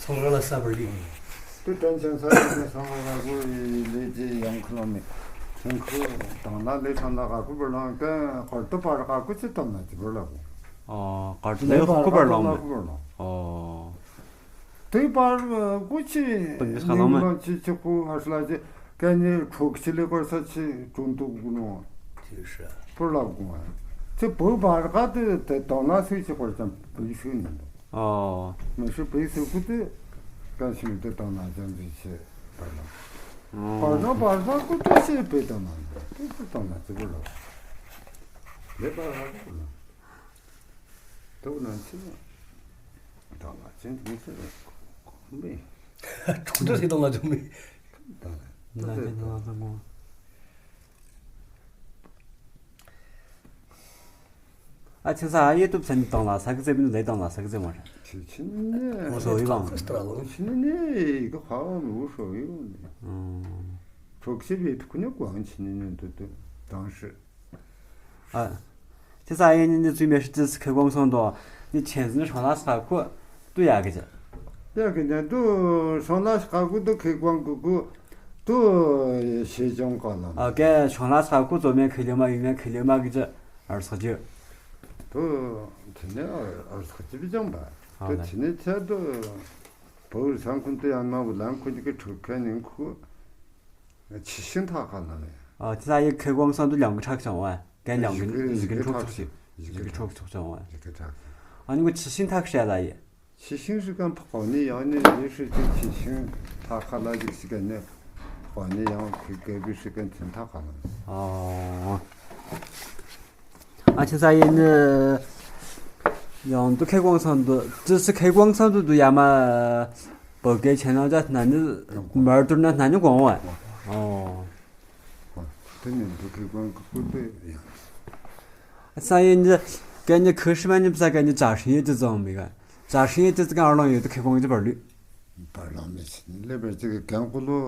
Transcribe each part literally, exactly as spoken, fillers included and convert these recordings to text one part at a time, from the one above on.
ཐོག་ར་ལ་ས་བར་ལི། དུ་ཏན་ཅན་ས་ཡོད་ནས་སོང་བ་ག་གོ་ལས་ཅི་ཡང་ཁ་ལོ་མེད། ཐེངས་ཁུ་དང་ན་ལས་ཁང་ན་ག་གོ་བར་ལང་ཀ་ཀར་ཏུ་པར་ག་གོ་ཅི་དང་ན་ཅི་བར་ལ་གོ། ཨོ། ཀར་ཏུ་ལས་ཁུ་བར་ལང་མེད། ཨོ། དེ་བར་གོ་ཅི་པིང་གི་ཁ་ལོ་མེད། ཅི་ཅི་ཁུ་ཨ་སླ་ཅི་ཀ་ནི་ཁྲོག་ཅི་ལས་ཀར་ས་ཅི་ཀྲུང་ཏུ་གོ་ནོ། ཅི་ཤ། བར་ལ་གོ་ང་། ཅི་བོ་བར་ག་དུ་དེ་དང་ན་སུ་ཅི་ཀར་ཅམ་པིང་ཤུ་ནི་འདུག། ཨོ། མི་ཤུ་པེ་སེ་ཀུ་ཏེ་ཀ་ཤི་མི་ཏེ་དང་ན་ཅན་ཟེར་ཆེ་བར་ན། ཨོ། བར་ན་བར་ན་ཀུ་ཏེ་ཤེ་པེ་དང་ན་ཏེ་ཏེ་དང་ན་ཅི་བར་ན། ལེ་བར་ན་ཀུ་ན་ཏོག་ན་ཅི་ན་དང་ན་ཅན་ཏེ་ཤེ་ཀུ་མེ། ཁྲོང་ཏེ་ཤེ་དང་ན་ཅན་མེ། དང་ན་ཏེ་དང་ན་ཅན་མོ། ཨ་ཆེན་ས་ཨ་ཡེ་ཏུབ་ཚན་དང་ལ་ས་གི་ཙེ་བིན་ལེ་དང་ལ་ས་གི་ཙེ་མ་རེད། ཆི་ཆི་ནི་ཨོ་སོ་ཡི་བང་། ཆི་ནི་ནི་གི་ཧ་མི་འོ་སོ་ཡི་ནི། ཨང་། ཁྲོག་ཤི་བི་ཐུག་ནི་ཀོང་ཆི་ནི་ནི་དུ་དུ་དང་ཤི། ཨ། ཆེན་ས་ཨ་ཡེ་ནི་ནི་ཙུ་མེ་ཤི་ཙི་ཁེ་ཀོང་སོང་དོ། ནི་ཆེན་ཟིན་ཧྲོང་ལ་ས་ཁུ་དུ་ཡ་གི་ཅི། ཡ་གི་ནི་དུ་ཧྲོང་ལ་ས་ཁུ་དུ་ཁེ་ཀོང་ཀུ་ཀུ་དུ་ཤེ་ཅོང་ཀ་ལ། ཨ་ཀེ་ཧྲོང་ལ་ས་ཁུ་ཙོ་མེ་ཁེ་ལེ་མ་ཡིན་ན་ཁེ་ལེ་མ་གི་ཅི་ཨར་ས་ཅི། དུ་ཐི་ནི་ཨར་ས་ཅི་བི་ཅང་པ། ཨ་དུ་ལེ། ཐི་ནི་ཚེ་དུ་བོ་ས་ཁུན་དུ་ཡང་མ་བུ་ལང་ཁུན་གི་ཁྲུ་ཁེ་ནི་ཁུ། ཆི་ཤིང་ཐག་ཁ་ལ་ལེ། ཨ་ཆེན་ས་ཨ་ཡེ་ཁེ་ཀོང་སང་དུ་ལང་གི་ཁྲག་ཅང་བ། ཀན་ལང་གི་ཡི་གེ་ཁྲོག་ཅོག་ཅིག། ཡི་གེ་ཁྲོག་ཅོག་ཅང་བ། ཡི་གེ་ཁྲག་ཅོག། ཨ་ནི་ཁོ་ཆི་ཤིང་ཐག་ཤ་ལ་ཡེ། ཆི་ཤིང་ཧྲི་ཀན་ཕག་པ་ནི་ཡང་ནི་ཡེ་ཧྲི་ཅིག་ཆི་ཤིང་ཐག་ཁ་ལ་ཅིག་ཤི་ཀན་ནི་ཕག་པ་ནི་ཡང་ཁེ་ཀེ་བི་ཧྲི་ཀན་ཆེན་ཐག་ཁ་ལ། ཨ། ཨ་ཆེན་ས་ཨ་ཡེ་ནི་ཡང་དུ་ཁེ་ཀོང་སང་དུ་ཅི་སི་ཁེ་ཀོང་སང་དུ་དུ་ཡ་མ་བོད་སྐད་ཆེན་ནང་ཅ་ན་ནི་མར་དུར་ན་ན་ནི་གོང་བ། ཨོ། ཨོ། དེ་ནི་དུ་ཁེ་ཀོང་ཀུ་ཀུ་དུ་ཡ། ས་ཨ་ཡེ་ནི་ཀ་ནི་ཁི་ཤི་མ་ནི་བ་ས་ཀ་ནི་ཅ་ཤིང་ཡེ་ཏི་ཙོང་མི་ག། ཅ་ཤིང་ཡེ་ཏི་ཙི་ག་ཨར་ལོང་ཡོད་དུ་ཁེ་ཀོང་ཅི་བར་ལུས། བར་ལོང་མི་ཆི་ནི་ལེ་བར་ཅི་གི་ཀན་ཀུ་ལོ་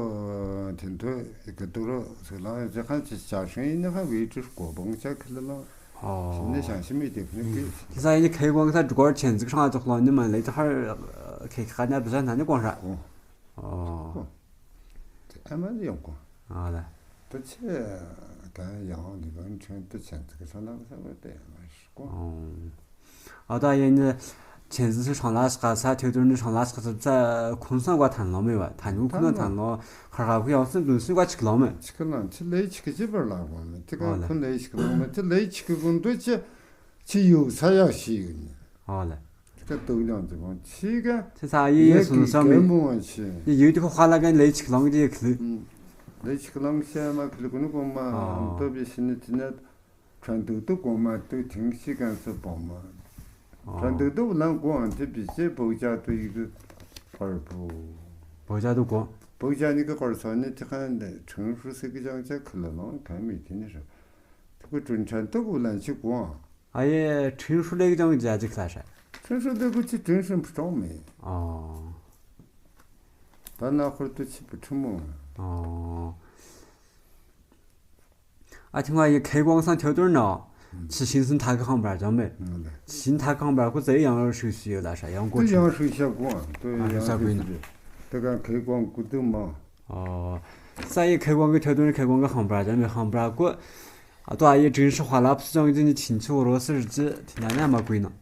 ཐེན་ཐོ་ཡི་གི་དུ་རོ་སུ་ལང་ཅི་ཁན་ཅི་ཅ་ཤིང་ཡེ་ནི་ཁ་བི་ཏི་ཀོ་བོང་ཅ་ཁི་ལ་ལོ། ཨོ། ཤི་ནི་ཤང་ཤི་མི་ཏེ་ཁི་ནི་གི། ཁི་ས་ཨ་ཡེ་ནི་ཁེ་ཀོང་ས་དུ་གོར་ཆེན་ཟིག་ཤང་ཨ་ཙོག་ལོ་ནི་མ་ལེ་ཅི་ཧར་ཁེ་ཁ་ན་བི་ས་ན་ནི་གོང་ཧྲ། ཨོ། ཨོ། ཨོ། ཨ་མ་ཡོང་གོ། ཨ་ལ། ཏུ་ཆེ་ག་ཡང་ལི་བན་ཆེན་ཏུ་ཆེན་ཏུ་གི་ས་ལ་ས་བ་ཏེ་མ་ཤི་གོ། ཨོ། ཨ་ད་ཡེ་ནི་ཆེན་ཟི་སི་ཧྲང་ལ་ས་ག་ས་ཐོས་དུར་ནི་ཧྲང་ལ་ས་ག་ས་ས་ཁུན་སང་ག་ཐན་ལོ་མེ་བ། ཐན་ཡུ་ཁུན་ན་ཐན་ལོ། ཧར་ག་ཁུ་ཡང་སི་དུན་སི་ག་ཆིག་ལོ་མེ། ཆིག་ལོ་ཆི་ལེ་ཆིག་གི་ཅི་བར་ལ་གོ་མེ། ཏི་ག་ཁུན་ལེ་ཆིག་ལོ་མེ། ཏི་ལེ་ཆིག་གི་གུན་ཏུ་ཆི་ཆི་ཡུ་ས་ཡ་ཤི་ཡུ་ནི། ཨོ་ལེ། ཏི་ཀ་ཏོག་ཡང་ཏི་བོང་ཆི་ཀ། ཏི་ས་ཨ་ཡེ་ཡེ་སུན་སང་མི། ཡེ་ཡུ་ཏི་ཁོ་ཁ་ལ་ཀན་ལེ་ཆིག་ལོང་ཏི་ཡེ་ཁི་ལི། ལེ་ཆིག་ལོང་ཤ་མ་ཁི་ལི་གུན་ནི་གོང་མ་ཨ་ཏོ་བི་ཤི་ནི་ཏི་ནེ་ཁྲན་ཏུ་ཏུ་གོང་མ་ཏུ་ཐིང་ཤི་ཀན་སུ་བོང་མ། ཁྲན་ཏུ་ཏུ་ལང་གོང་ཏི་བི་ཅེ་བོ་ཅ་ཏུ་ཡི་གི་ཀར་བུ། བོ་ཅ་ཏུ་གོང་། བོ་ཅ་ནི་གི་ཀར་སོ་ནི་ཏི་ཁན་ཁྲིན་ཧྲུ་སི་གི་ཅང་ཅ་ཁི་ལི་ལོང་ཁན་མི་ཏི་ནི་ཧྲ། ཏུ་གུ་ཁྲན་ཏུ་གུ་ལན་ཆི་གོང་། ཨ་ཡེ་ཁྲིན་ཧྲུ་ལེ་གི་ཅང་ཇ་ཅིག་ལ་ཧྲ། ཁྲིན་ཧྲུ་ལེ་གུ་ཅི་ཁྲིན་ཧྲུ་ཕུ་ཀྲོང་མེ། ཨོ། ད་ན་ཁོར་ཏུ་ཆི་ཕུ་ཁྲི་མོ། ཨོ། ཨ་ཐིང་བ་ཡེ་ཁེ་ཀོང་སང་ཐོས་དུར་ནོ། ཆི་ཤིང་སུན་ཐག་གི་ཁང་བར་ཅང་མེ། ཆི་ཤིང་ཐག་ཁང་བར་ཁོ་ཙེ་ཡང་ཧྲུ་ཤི་ཡོད་ལ་ཧྲ་ཡང་གོ་ཏུ་ཡང་ཧྲུ་ཤ་གོ། ཏུ་ཨ་ཡང་ཧྲུ་ཤ་གོ་ཡིན་ན། ཏུ་ག་ཁེ་ཀོང་གུ་ཏུ་མ། ཨོ། ས་ཡེ་ཁེ་ཀོང་གི་ཐོས་དུར་ནི་ཁེ་ཀོང་གི་ཁང་བར་ཅང་མེ། ཁང་བར་ཁོ། ཨ་ཏོ་ཨ་ཡེ་དྲིན་ཧྲི་ཧ་ལ་ཕུ་ཅང་ཅི་ནི་ཆིན་ཆུ་རོ་སི་རི་ཅི་ཐི་ན་ན་མ་གོ་ཡིན་ན།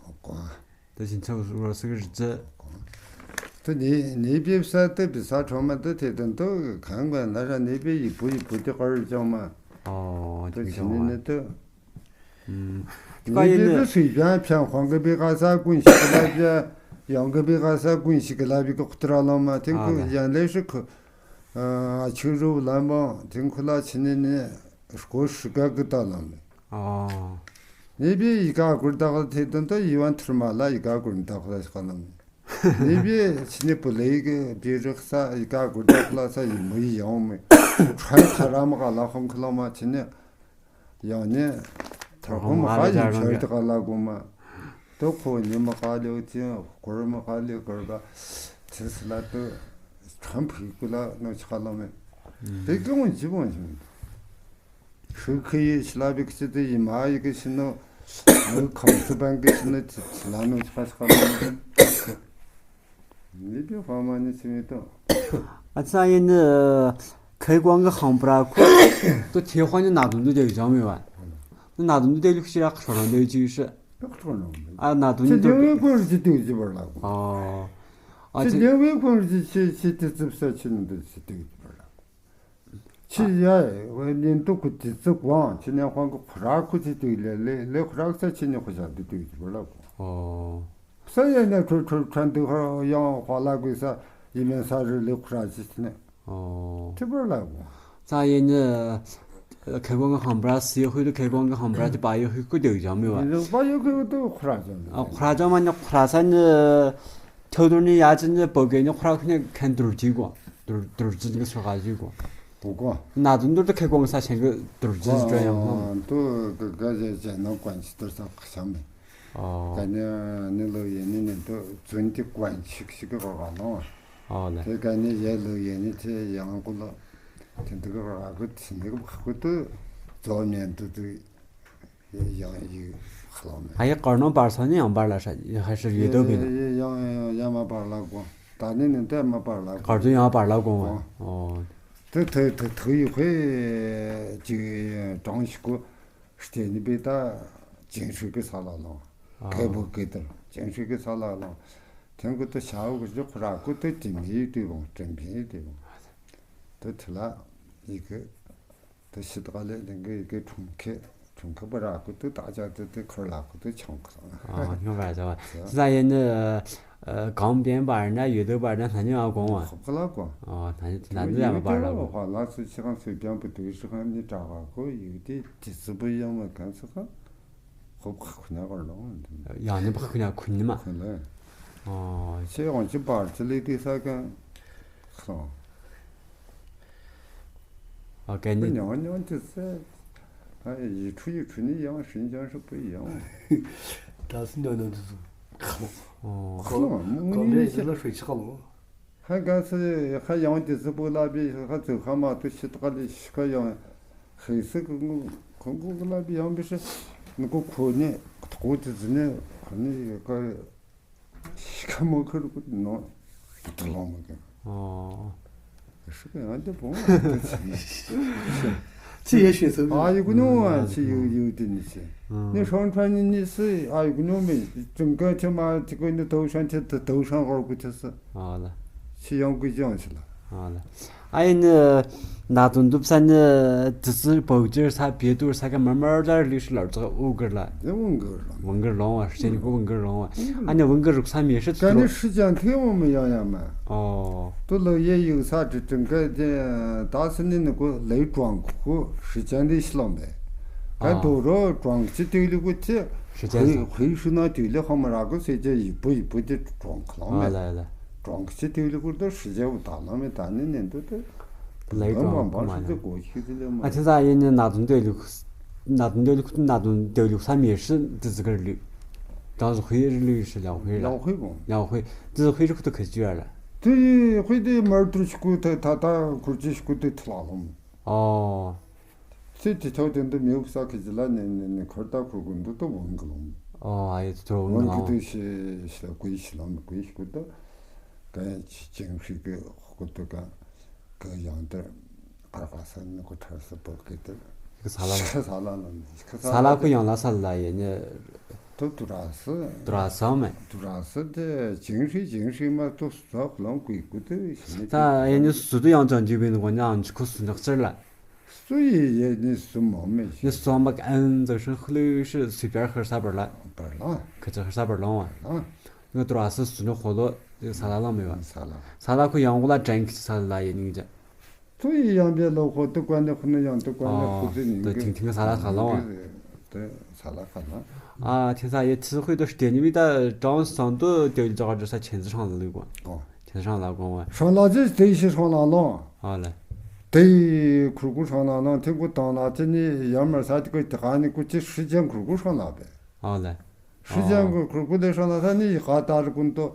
ཨོ་གོ། ཏུ་ཆིན་ཆུ་རོ་སི་རི་ཅི། ཏུ་ནི་ནི་བི་ས་ཏུ་བི་ས་ཁྲོ་མ་ཏུ་ཐེ་ཏན་ཏུ་གང་ག་ན་ར་ནི་བི་ཡི་བུ་ཡི་བུ་ཏུ་ཀར་ཅང་མ། ཨོ་ཏུ་ཆི་ནི་ནི་ཏུ། ནི་བི་ཏུ་སུ་ཡང་ཕྱང་ཧོང་གི་བི་ག་ས་ཀུན་ཤིག་ལ་བི་ཡང་གི་བི་ག་ས་ཀུན་ཤིག་ལ་བི་ག་ཁུ་ཏུ་ར་ལོ་མ་ཐིང་ཁུ་ཡང་ལེ་ཧྲི་ཁུ། ཨ་ཆུ་རུ་ལ་མོ་ཐིང་ཁུ་ལ་ཆི་ནི་ནི་སྐོ་ཧྲི་ག་གི་ཏ་ལོ་མེ། ཨོ། ནི་བི་ཡི་ག་གུར་ཏག་ཐེ་ཏན་ཏུ་ཡི་ཝན་ཐུར་མ་ལ་ཡི་ག་གུར་ཏག་ལ་ཤ་ལོ་མེ། ནི་བི་ཆི་ནི་པུ་ལེ་གི་བི་རིག་ས་ཡི་ག་གུར་ཏག་ལ་ས་ཡི་མུ་ཡི་ཡང་མེ། ཁྲ་ཁ་ར་མ་ག་ལ་ཧོང་ཁུ་ལོ་མ་ཆི་ནི། ཡང་ནི་ཐར་ཁོ་མ་ཧ་ཡིན་ཆར་ཏི་ཀ་ལ་གོ་མ། ཏོ་ཁོ་ནི་མ་ཀ་ལེ་ཅི་ཀོར་མ་ཀ་ལེ་ཀོར་ག་ཚི་སི་ལ་ཏོ་ཁྲམ་ཕི་ཀུ་ལ་ནོ་ཆ་ལོ་མེ། ཏེ་ཀི་ངོ་ཅི་བོ་ཞིན། ཧྲུ་ཁི་ཡི་ཆི་ལ་བི་ཀི་ཅི་ཏེ་ཡི་མ་ཡི་ཀི་ཤི་ནོ། ནོ་ཁམ་སུ་བན་ཀི་ཤི་ནོ་ཚི་ལ་ནོ་ཆ་ཆ་ལོ་མེ། ནི་པི་ཧོ་མ་ནི་ཚི་མི་ཏོ། ཨ་ཙ་ཡེ་ནི་ཁའི་ཀོང་གི་ཧང་པྲ་ཁོ་ཏོ་ཐེ་ཧོ་ནི་ན་དུན་དུ་དེ་ཇང་མི་བ། ན་དུན་དུ་དེ་ལུག་ཤི་ར་ཁྲོ་རང་དེ་ཅི་ཤི། ཨ་ན་དུན་ཚེ་དུ་ལེ་བའི་ཁོང་ཅི་དུ་ཅི་བར་ལ་གོ། ཨ་ཚེ་ལེ་བའི་ཁོང་ཅི་ཅི་ཅི་དུ་ཙིབ་ས་ཅི་ནི་དུ་ཅི་དུ་ཅི་བར་ལ་གོ། ཆི་ཡ་ཝེ་ནིན་ཏུ་ཁུ་ཏི་ཙི་ཀོང་ཆི་ནེ་ཧོང་གི་ཁུ་ར་ཁུ་ཏི་ཏི་ལེ་ལེ་ལེ་ཁུ་ར་ཁུ་ས་ཆི་ནེ་ཁུ་ཞ་ཏི་ཏི་ཏི་བ་ལ་ཀོ། ཨོ། ས་ཡ་ནེ་ཁྲོ་ཁྲོ་ཁྲན་ཏི་ཧ་ཡང་ཧོ་ལ་གུ་ས་ཡི་མེ་ས་རི་ལེ་ཁུ་ར་ཅི་ཏི་ནེ། ཨོ། ཏི་བ་ལ་ཀོ། ཙ་ཡེ་ནི་ཁའི་ཀོང་གི་ཧང་པྲ་སི་ཧུ་ཏུ་ཁའི་ཀོང་གི་ཧང་པྲ་ཏི་པ་ཡོ་ཧུ་ཀུ་ཏི་ཡོ་མི་བ། པ་ཡོ་ཧུ་ཏུ་ཁུ་ར་ཅང་མི། ཨ་ཁུ་ར་ཅང་མ་ནི་ཁུ་ར་ས་ནི། ཐོ་ཐོ་ནི་ཡ་ཅི་ནི་པོ་གེ་ནི་ཁུ་ར་ཁུ་ནི་ཁན་དུར་ཅི་ཀོ། དུར་དུར་ཅི་ནི་སོ་ག་ཅི་ཀོ། ཀོ་ཀོ། ན་དུན་དུ་ཏུ་ཁའི་ཀོང་ས་ཆེན་གི་དུར་ཅི་ཀྲ་ཡང་ཧོ། ཏུ་ག་ག་ཇེ་ཇེ་ནོ་ཀོན་ཅི་དུར་ས་ཁ་ཆ་མེ། ཨོ། ག་ནི་ནི་ལོ་ཡེ་ནི་ནི་ཏུ་ཛུན་ཏི་ཀོན་ཅིག་ཅིག་གི་ག་ག་ལོ། ཨོ་ལེ། ཏེ་ག་ནི་ཡེ་ལོ་ཡེ་ནི་ཏེ་ཡང་ཀུ་ལོ། ཏེ་འདི་གི་ག་ག་ཏེ་ནི་གི་ཁུ་ཏུ་ཛོ་ནེ་ཏུ་ཏུ། ཡང་ཡི་ཁ་ལོ་མེ། ཨ་ཡི་ཀར་ནོ་པར་སོ་ནི་ཡང་པར་ལ་ཤ་ཡི་ཧ་ཤ་ཡི་དོ་བི་ནི། ཡང་ཡང་ཡང་མ་པར་ལ་གོ། ད་ནི་ནི་ཏེ་མ་པར་ལ་གོ། ཀར་ཏུ་ཡང་པར་ལ་གོ་བ། ཨོ། ཏེ་ཏེ་ཏེ་ཏེ་ཡི་ཧེ་ཅི་ཀྲང་ཤི་ཀོ་ཤི་ཏེ་ནི་བི་ད་ཅིང་ཧྲི་གི་ས་ལ་ལོ། ཨ། ཁེ་བུ་གི་ཏེ་ཅིང་ཧྲི་གི་ས་ལ་ལོ། ཐེང་གི་ཏེ་ཤ་བུ་གི་ཁོ་ར་ཀོ་ཏེ་ཏི་མི་ཡི་ཏེ་བོ་ཏེ་མི་ཡི་ཏེ་བོ། ཏེ་ཐི་ལ་ཡི་གེ། ཏེ་ཤི་ཏ་ལེ་ལེང་གི་ཡི་གེ་ཁྲུང་ཁེ་ཁྲུང་ཁེ་པ་ར་ཀུ་ཏུ་ཏ་ཅ་ཏུ་ཏུ་ཁར་ལ་ཀུ་ཏུ་ཆང་ཁ་ལ། ཨ་ཉོ་བ་ཟ་བ། ཟ་ཡེ་ནི་གང་བན་པར་ན་ཡོད་དུ་པར་ན་ན་ཉོ་ཨ་གོང་བ། ཁོ་ཁ་ལ་གོ། ཨ་ན་ཉོ་ན་ཉོ་ཡ་མ་པར་ལ་གོ། ཧ་ལ་སུ་ཆི་ཁང་སུ་ཀྱང་པུ་ཏུ་ཤི་ཁང་ནི་ཏྲ་བ་ཁོ་ཡོད་དེ་ཏི་སུ་པུ་ཡང་མ་གང་སུ་ཁང་། ཁོ་ཁ་ཁུ་ཉ་གོ་ལོང་། ཡང་ནི་པ་ཁུ་ཉ་ཁུ་ཉི་མ། ཁུ་ལེ། ཨ་ཆེ་ཡང་ཅི་པར་ཅི་ལི་ཏི་ས་གང་། ཁ་ལོང་། ཨ་གན་ནི། ཉང་ཉང་ཏི་སེ། ཨ་ཡི་ཁྲུ་ཡི་ཁྲུ་ནི་ཡང་ཧྲིན་ཅང་ཧྲི་པུ་ཡང་། ད་སི་ཉང་ཉང་ཏི་སུ། ཁ་ལོ། ཨོ། ཁ་ལོ་མུ་ནི་ཡི་ལ་ཧྲི་ཆི་ཁ་ལོ། ཧ་ག་སི་ཧ་ཡང་ཏི་སི་པུ་ལ་བི་ཧ་ཙུ་ཧ་མ་ཏུ་ཤི་ཏ་ལི་ཤི་ཁ་ཡང་ཧི་སི་ཀུ་ངུ་ཁོང་ཀུ་ལ་བི་ཡང་བི་ཧྲི་ནི་ཀུ་ཁོ་ནི་ཁོ་ཏི་ཟི་ནི་ཁོ་ནི་ཡ་ཀ། ཤི་ཁ་མོ་ཁུར་ཀུ་ནོ། ཏུ་ལོང་མ་ཀ། ཨོ། ཤི་ཁ་ཡང་ཏེ་བོང་། ཅི་ཡེ་ཤེས་སོ། ཨ་ཡུ་ཀུ་ནོ་ཨ་ཅི་ཡུ་ཡུ་ཏེ་ནི་ཅི། ནི་ཧྲོང་ཁྲ་ནི་ནི་སི་ཨ་ཡུ་ཀུ་ནོ་མེ། ཅུང་ཀ་ཆེ་མ་ཅི་ཀུ་ནི་ཏོ་ཤང་ཆེ་ཏོ་ཤང་ཧོར་ཀུ་ཆེ་སི། ཨ་ལ། ཅི་ཡང་ཀུ་ཅང་ཅི་ལ། ཨ་ལ། ཨ་ཡིན་ནི། ན་དུན་དུབ་ས་ནི་ཏི་སི་བོག་ཅིར་ས་བེ་ཏུར་ས་ག་མར་མར་ལ་རི་ཤི་ལ་རྩ་འུ་གིར་ལ། ཡ་འུ་གིར་ལ། འུ་གིར་ལོང་བ་ཤེ་ནི་ཀོ་འུ་གིར་ལོང་བ། ཨ་ནི་འུ་གིར་རུག་ས་མེ་ཤི་ཀ་ནི་ཤི་ཅང་ཐེ་འོ་མི་ཡང་ཡང་མ། ཨོ། ཏུ་ལོ་ཡེ་ཡུ་ས་ཏི་ཏིང་ཀ་ཏེ་ད་སི་ནི་ནི་ཀོ་ལེ་ཀྲོང་ཀོ་ཤི་ཅང་ཏེ་ཤི་ལོང་བེ། ཀ་ཨ། དོ་རོ་ཀྲོང་ཅི་ཏེ་ལི་ཀོ་ཏེ། ཤི་ཅང་ཧུ་ཧུ་ཤུ་ན་ཏེ་ལི་ཧོ་མ་ར་ཀོ་སེ་ཅ་ཡི་པུ་ཡི་པུ་ཏེ་ཀྲོང་ཀ་ལོང་བེ། ཨ་ལ་ལ། ཀྲོང་ཅི་ཏེ་ལི་ཀོ་ཏེ་ཤི་ཅང་བུ་ད་ལོང་བེ་ད་ནི་ནི་ཏུ་ཏེ། ལེ་ཀྲོང་ཀོ་མ་ནི། ཨ་ཅི་ཟ་ཡེ་ནི་ན་དུན་ཏེ་ལུག་ན་དུན་ཏེ་ལུག་ན་དུན་ཏེ་ལུག་ས་མེ་ཤི་ཏི་ཟི་གར་ལུག་ད་ཟི་ཧུ་ཡེ་རི་ལུག་ཤི་ལ་ཧུ་ཡེ་ལ། ལ་ཧུ་ཡེ་བོ། ལ་ཧུ་ཡེ་ཏི་ཟི་ཧུ་ཡེ་རི་ཁུ་ཏུ་ཁ་ཅི་ཡ་ལ། ཏི་ཧུ་ཡེ་ཏི་མར་ཏུར་ཤི་ཀུ་ཏི་ད་ད་ཁུར་ཅི་ཤི་ཀུ་ཏི་ཐི་ལ་ལོང་། ཨོ། ཚེ་ཏི་ཐོ་ཏེ་འདི་མེའུ་ས་ཁི་ཅི་ལ་ནེ་ནེ་ནེ་ཁར་ད་ཁུར་གུན་འདི་ཏོ་བོང་གི་ལོང་། ཨོ་ཨ་ཡེ་ཏི་ཐོ་བོང་གི་ལོང་། ཏི་ཤི་ཤི་ལ་ཀུ་ཡི་ཤི་ལོང་ཀུ་ཡི་ཤི་ཀུ་ཏོ། ཀ་ཅི་ཅིང་ཧྲི་གི་ཧོ་ཀུ་ཏོ་ཀ་ཀ་ཡང་ཏེ་ཨར་ཀ་ས་ནི་ཀོ་ཐར་ས་པོ་ཀི་ཏེ། ཀི་ས་ལ་ལ། ཤ་ས་ལ་ལ་ནི་ཤ་ས་ལ་ཀོ་ཡང་ལ་ས་ལ་ཡེ་ནི། ཏོ་ཏུ་ར་ས། ཏུ་ར་ས་མེ། ཏུ་ར་ས་ཏེ་ཅིང་ཧྲི་ཅིང་ཧྲི་མ་ཏོ་ས་ལོང་ཀུ་ཡི་ཀུ་ཏོ་ཤི་ནི། ད་ཡེ་ནི་སུ་ཏུ་ཡང་ཅང་ཅི་བེ་ནི་ཀོ་ནི་ཨང་ཅི་ཁོ་སུ་ནག་ཅར་ལ། སུ་ཡི་ཡེ་ནི་སུ་མོ་མེ་ཤི། ནི་སུ་མ་ཨན་ཛ་ཤིང་ཧུ་ལུ་ཤི་སུ་པྱར་ཧར་ས་བར་ལ། བར་ལ། ཁ་ཅི་ཧར་ས་བར་ལོང་བ། ཨ། ནི་ཏུ་ར་ས་སུ་ནི་ཧོ་ལོ་ས་ལ་ལང་མེ་བ། ས་ལ། ས་ལ་ཁོ་ཡང་གོ་ལ་ཏྲེན་ཁི་ས་ལ་ཡེ་ནི་ཇ། སུ་ཡི་ཡང་བེ་ལོ་ཧོ་ཏུ་ཀ་ནི་ཧུ་ནི་ཡང་ཏུ་ཀ་ནི་ཧུ་ཏུ་ནི་ཏེ་ཐིང་ཐིང་ས་ལ་ཁ་ལོང་བ། ཏེ་ས་ལ་ཁ་ལོང་། ཨ་ཐིང་ས་ཡེ་ཚི་ཧུ་ཏུ་ཤི་ཏེ་ནི་བི་ད་ཀྲོང་སང་ཏུ་ཏེ་ལི་ཇ་ག་ཏུ་ས་ཆེན་ཙི་ཧྲང་ལ་ལུ་གོ། ཨོ། ཆེན་ཧྲང་ལ་གོང་བ། ཧྲང་ལ་ཅི་ཏེ་ཤི་ཧྲང་ལ་ལོང་། ཨ་ལེ། ཏེ་ཁུར་ཀུ་ཧྲང་ལ་ལོང་ཏེ་ཀུ་ཏང་ལ་ཅི་ནི་ཡར་མར་ས་ཏེ་ཀུ་ཏེ་ཁ་ནི་ཀུ་ཅི་ཧྲི་ཅན་ཁུར་ཀུ་ཧྲང་ལ་བེ། ཨ་ལེ། ཧྲི་ཅན་ཨ། ཁུར་ཀུ་ཏེ་ཧྲང་ལ་ས་ནི་ཡི་ཁ་ཏ་རི་ཀུན་ཏོ་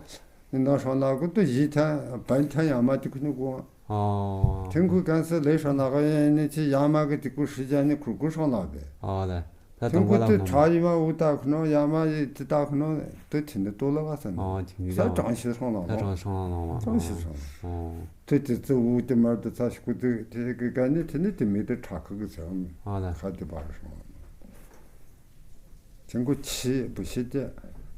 ནི་ན་ཧྲང་ལ་ཀུ་ཏོ་ཡི་ཐན་བན་ཐན་ཡ་མ་ཏེ་ཀུ་ནི་ཀུ། ཨ། ཏེ་ཀུ་ཀན་སི་ལེ་ཧྲང་ལ་ཀ་ཡ་ནི་ཅི་ཡ་མ་ཀི་ཏེ་ཀུ་ཧྲི་ཅན་ནི་ཁུར་ཀུ་ཧྲང་ལ་བེ། ཨ་ལེ། ད་ཐེངས་ཁོ་ཏེ་ཁྲ་ཡི་མ་འུ་ཏ་ཁུ་ནོ་ཡ་མ་ཡི་ཏི་ཏ་ཁུ་ནོ་ཏེ་ཐིན་ཏེ་ཏོ་ལ་བ་སན། ཨོ་ཐིན་ཏེ་ས་ཏོ་གྲངས་ཤིག་སོང་ལ་ས་ནོ། གྲངས་སོང་ལ་ནོ། གྲངས་ཤིག་སོང་། ཨོ། ཏེ་ཏེ་ཙི་འུ་ཏེ་མར་ཏེ་ཚ་ཤི་ཁུ་ཏེ་ཏེ་གི་ག་ནི་ཏེ་ནི་ཏེ་མི་ཏེ་ཁྲ་ཁུ་གི་ཚེ་འོ་མི། ཨོ་ལ། ཁ་ཏེ་བར་སོང་ལ་ནོ། ཐེངས་ཁོ་ཆི་བུ་ཤི་ཏེ་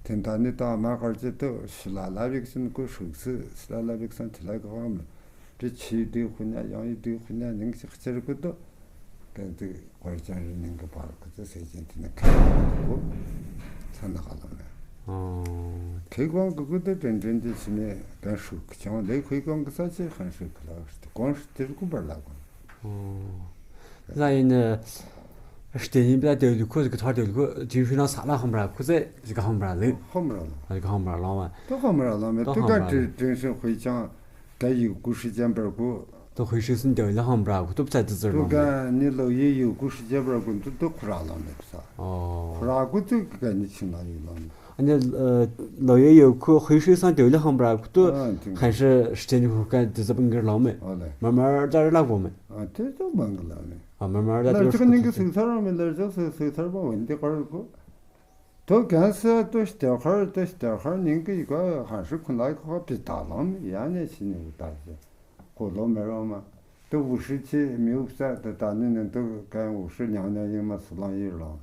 ཐེངས་ད་ནི་ཏ་མ་ཁར་ཅི་ཏོ་ཤི་ལ་ལ་བིག་སན་ཁོ་ཧྲུག་སི་ཤི་ལ་ལ་བིག་སན་ཐི་ལ་གི་བ་མི། ཏེ་ཆི་ཏེ་ཁུ་ཉ་ཡང་ཡི་ཏེ་ཁུ་ཉ་ཉིང་ཤིག་ཅི་རུ་ཁུ་ཏོ། གན་ཏེ་གོར་ཅང་རི་ནིང་གི་བར་ཁུ་ཏོ་སེ་ཅན་ཏེ་ནི་ཁེ་ཀོང་གི་ཁུ་ཚ་ན་ཁ་ལོ་ནི། ཨོ། ཁེ་ཀོང་གི་ཁུ་ཏོ་དྲན་དྲན་ཏེ་ཆི་ནི་གན་ཧྲུག་ཅང་ལེ་ཁེ་ཀོང་གི་ས་ཅི་ཧན་ཧྲུག་ལ་ཏེ་ཀོང་ཧྲུག་ཏེ་རུ་ཁུ་བར་ལ་ཀོང་། ཨོ། ལ་ཡིན་ནི། ཏེ་ནི་བ་ཏེ་ལུ་ཁུ་ཟིག་ཐོར་ཏེ་ལུ་ཁུ་ཅིན་ཧྲུ་ན་ས་ལ་ཧམ་ར་ཁུ་ཟེ་ཟིག་ཧམ་ར་ལེ། ཧམ་ར་ལ། ཨ་ཟིག་ཧམ་ར་ལོ་མ། ཏོ་ཧམ་ར་ལོ་མེ། ཏོ་ཏེ་ཧམ་ག་ར་ཏེ་ལེ། ཏེ་ཧྲིན་ཧུའེ་ཅང་ག་ཡུ་གུ་ཧྲི་ཅན་བར་ཁུ། ཏོ་ཧུའེ་ཧྲི་སུན་ཏེ་ལ་ཧམ་ར་ཁུ་ཏོ་བཙལ་ཏེ་ཙིར་ཏོ་ལོ་མེ། ག་ནི་ལོ་ཡི་ཡུ་གུ་ཧྲི་ཅན་བར་ཁུ་ཏོ་ཏོ་ཁུ་ར་ལོ་མེ་ས། ཨོ། ཁུ་ར་ཁུ་ཏོ་ག་ནི་ཆིན་ལ་ཡུ་ལོ་མེ། ཨ་ནི་ལོ་ཡི་ཡུ་གུ་ཧུའེ་ཧྲི་སུན་ཏེ་ལ་ཧམ་ར་ཁུ་ཏོ་ཨ་ཏེ་ཧན་ཧྲི་ཧྲི་ཅན་ཁུ་ག་ཏེ་ཙིར་བང་གིར་ལོ་མེ། ཨོ་ལེ། མ་མར་ཙར་ལ་གོ་མེ། ཨ་ཏེ་ཏོ་བང་གི་ལོ་མེ། ཨ་མ་མར་ཙར་ལ་ལ་ཅི་གོ་ནིང་གི་སུ་ཚར་ར་མེ། ལ་ཅི་སུ་སུ་ཚར་བ་བན་ཏེ་ཁར་ཁུ། ཏོ་གན་སེ་ཏོ་ཤི་ཏེ་ཁར་ཏོ་ཤི་ཏེ་ཁར་ནིང་གི་ཡི་ག་ཧན་ཧྲི་ཁུ་ལ་ཁོ་ཁ་པི་ཏ་ལོ་མེ། ཡ་ནེ་ཤི་ནི་འུ་ཏ་ཟེ་གོ་ལོ་མེ་རོ་མ། ཏོ་ཝུ་ཧྲི་ཆི་མི་འུ་ས་ཏོ་ཏ་ནི་ནི་ཏོ་གན་ཝུ་ཧྲི་ཉང་ཉང་ཡིན་མ་སུ་ལང་ཡི་ལོ།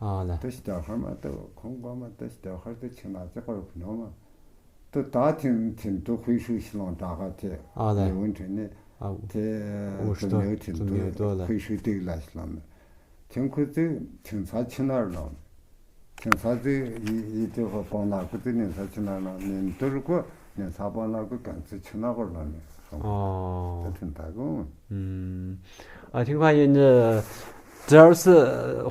ཨ་ལ། ཏོ་ཤི་ཏེ་ཁར་མ་ཏོ་ཁོང་གོ་མ་ཏོ་ཤི་ཏེ་ཁར་ཏོ་ཆིན་ལ་ཅི་ཁར་ཁུ་ནོ་མ། ཏོ་ད་ཐིན་ཐིན་ཏོ་ཧུའེ་ཧྲུའེ་ཤི་ལོང་ད་ག་ཏེ། ཨ་ལེ། ཡེ་ཝུན་ཁྲེ་ནི། ཨ། ཏེ་ཨོ་ཏོ་ཤི་ཏོ་མེ་ཐིན་ཏོ་ཏོ་ལ་ཧུའེ་ཧྲུའེ་ཏིག་ལ་ཤི་ལོང་མེ། ཐིན་ཁུ་ཏེ་ཐིན་ཚ་ཆི་ནར་ལོང་། ཐིན་ཚ་ཏེ་ཡི་ཡི་ཏེ་ཧོ་པོང་ལ་ཁུ་ཏེ་ནིན་ཚ་ཆི་ནར་ལོང་ནིན་ཏོ་རུ་ཁུ་ནིན་ཚ་པོང་ལ་ཁུ་གན་ཚ་ཆི་ནར་གོ་ལོང་མེ། ཨོ། ཏེ་ཐིན་ད་གོ། ཨུམ། ཨ་ཐིང་ཁ་ཡིན་ནི། ཏེ་ར་སི་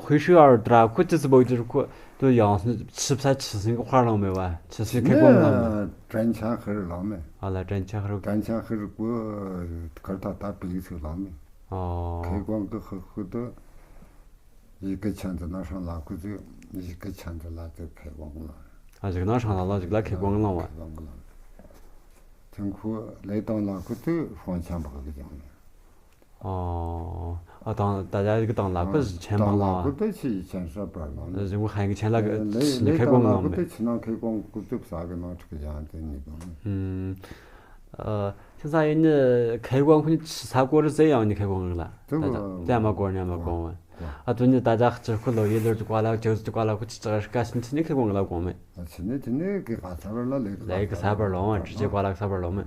ཧུའེ་ཧྲུའེ་ཨར་ཏྲ་ཁུ་ཏི་སི་བོ་ཏི་རུ་ཁུ་ཏུ་ཡང་སི་ཕྱི་ས་ཕྱི་སིང་གི་ཁར་ལོང་མེ་བ། ཕྱི་སིང་ཁེ་ཀོང་ལོང་མེ། ཏྲན་ཆང་ཧི་རུ་ལོང་མེ། ཨ་ལ་ཏྲན་ཆང་ཧི་རུ། ཏྲན་ཆང་ཧི་རུ་ཁུ་ཁར་ཏ་ཏ་པི་སི་ལོང་མེ། ཨོ། ཁེ་ཀོང་གི་ཧི་ཁུ་ཏུ་ཡི་གེ་ཆན་ཏེ་ན་ཧྲང་ལ་ཁུ་ཏུ་ཡི་གེ་ཆན་ཏེ་ལ་ཏུ་ཁེ་ཀོང་ལོང་། ཨ་ཞིག་ན་ཧྲང་ལ་ལ་ཞིག་ལ་ཁེ་ཀོང་ལོང་བ། ཁེ་ཀོང་ལོང་། ཐིང་ཁུ་ལེ་ཏོང་ལ་ཁུ་ཏུ་ཧོང་ཆན་པ་གི་ཀྱང་མེ། ཨོ། ཨ་ཏང་ད་ཡ་གི་ཏང་ལ་ཀུ་ཆེན་པང་ལ་ཀུ་ཏུ་ཆི་ཆེན་ས་པར་ལོང་། ཟིང་གུ་ཧན་གི་ཆེན་ལ་ལེ་ལེ་ཁེ་ཏང་ཀོང་ལ་ལོང་ཀུ་ཏུ་ཆི་ནང་ཁེ་ཀོང་ཀུ་ཏུ་ས་གི་ནང་ཁྲིག་ཡང་ཏེ་ནི་ཀོང་། ཨུམ། ཨ་ཆེན་ས་ཡིན་ནི་ཁེ་ཀོང་ཁུ་ནི་ཆི་ས་ཀོ་རི་ཟེ་ཡང་ནི་ཁེ་ཀོང་ལ། ཏེ་ཏེ་མ་ཀོ་ནི་མ་ཀོང་བ། ཨ་ཏུ་ནི་ད་ད་ཁ་ཅིག་ཁུ་ལོ་ཡེ་ལོ་ཏུ་ཀ་ལ་ཅོ་ཏུ་ཀ་ལ་ཁུ་ཆི་ཅག་ཤ་ཀ་ཤིན་ཆི་ནི་ཁེ་ཀོང་ལ་ཀོང་མེ། ཨ་ཆི་ནི་ཏེ་ནི་གི་ག་ས་བར་ལ་ལེ་ལེ་གི་ས་བར་ལོང་བ་ཅི་ཅེ་ཀ་ལ་ས་བར་ལོང་མེ།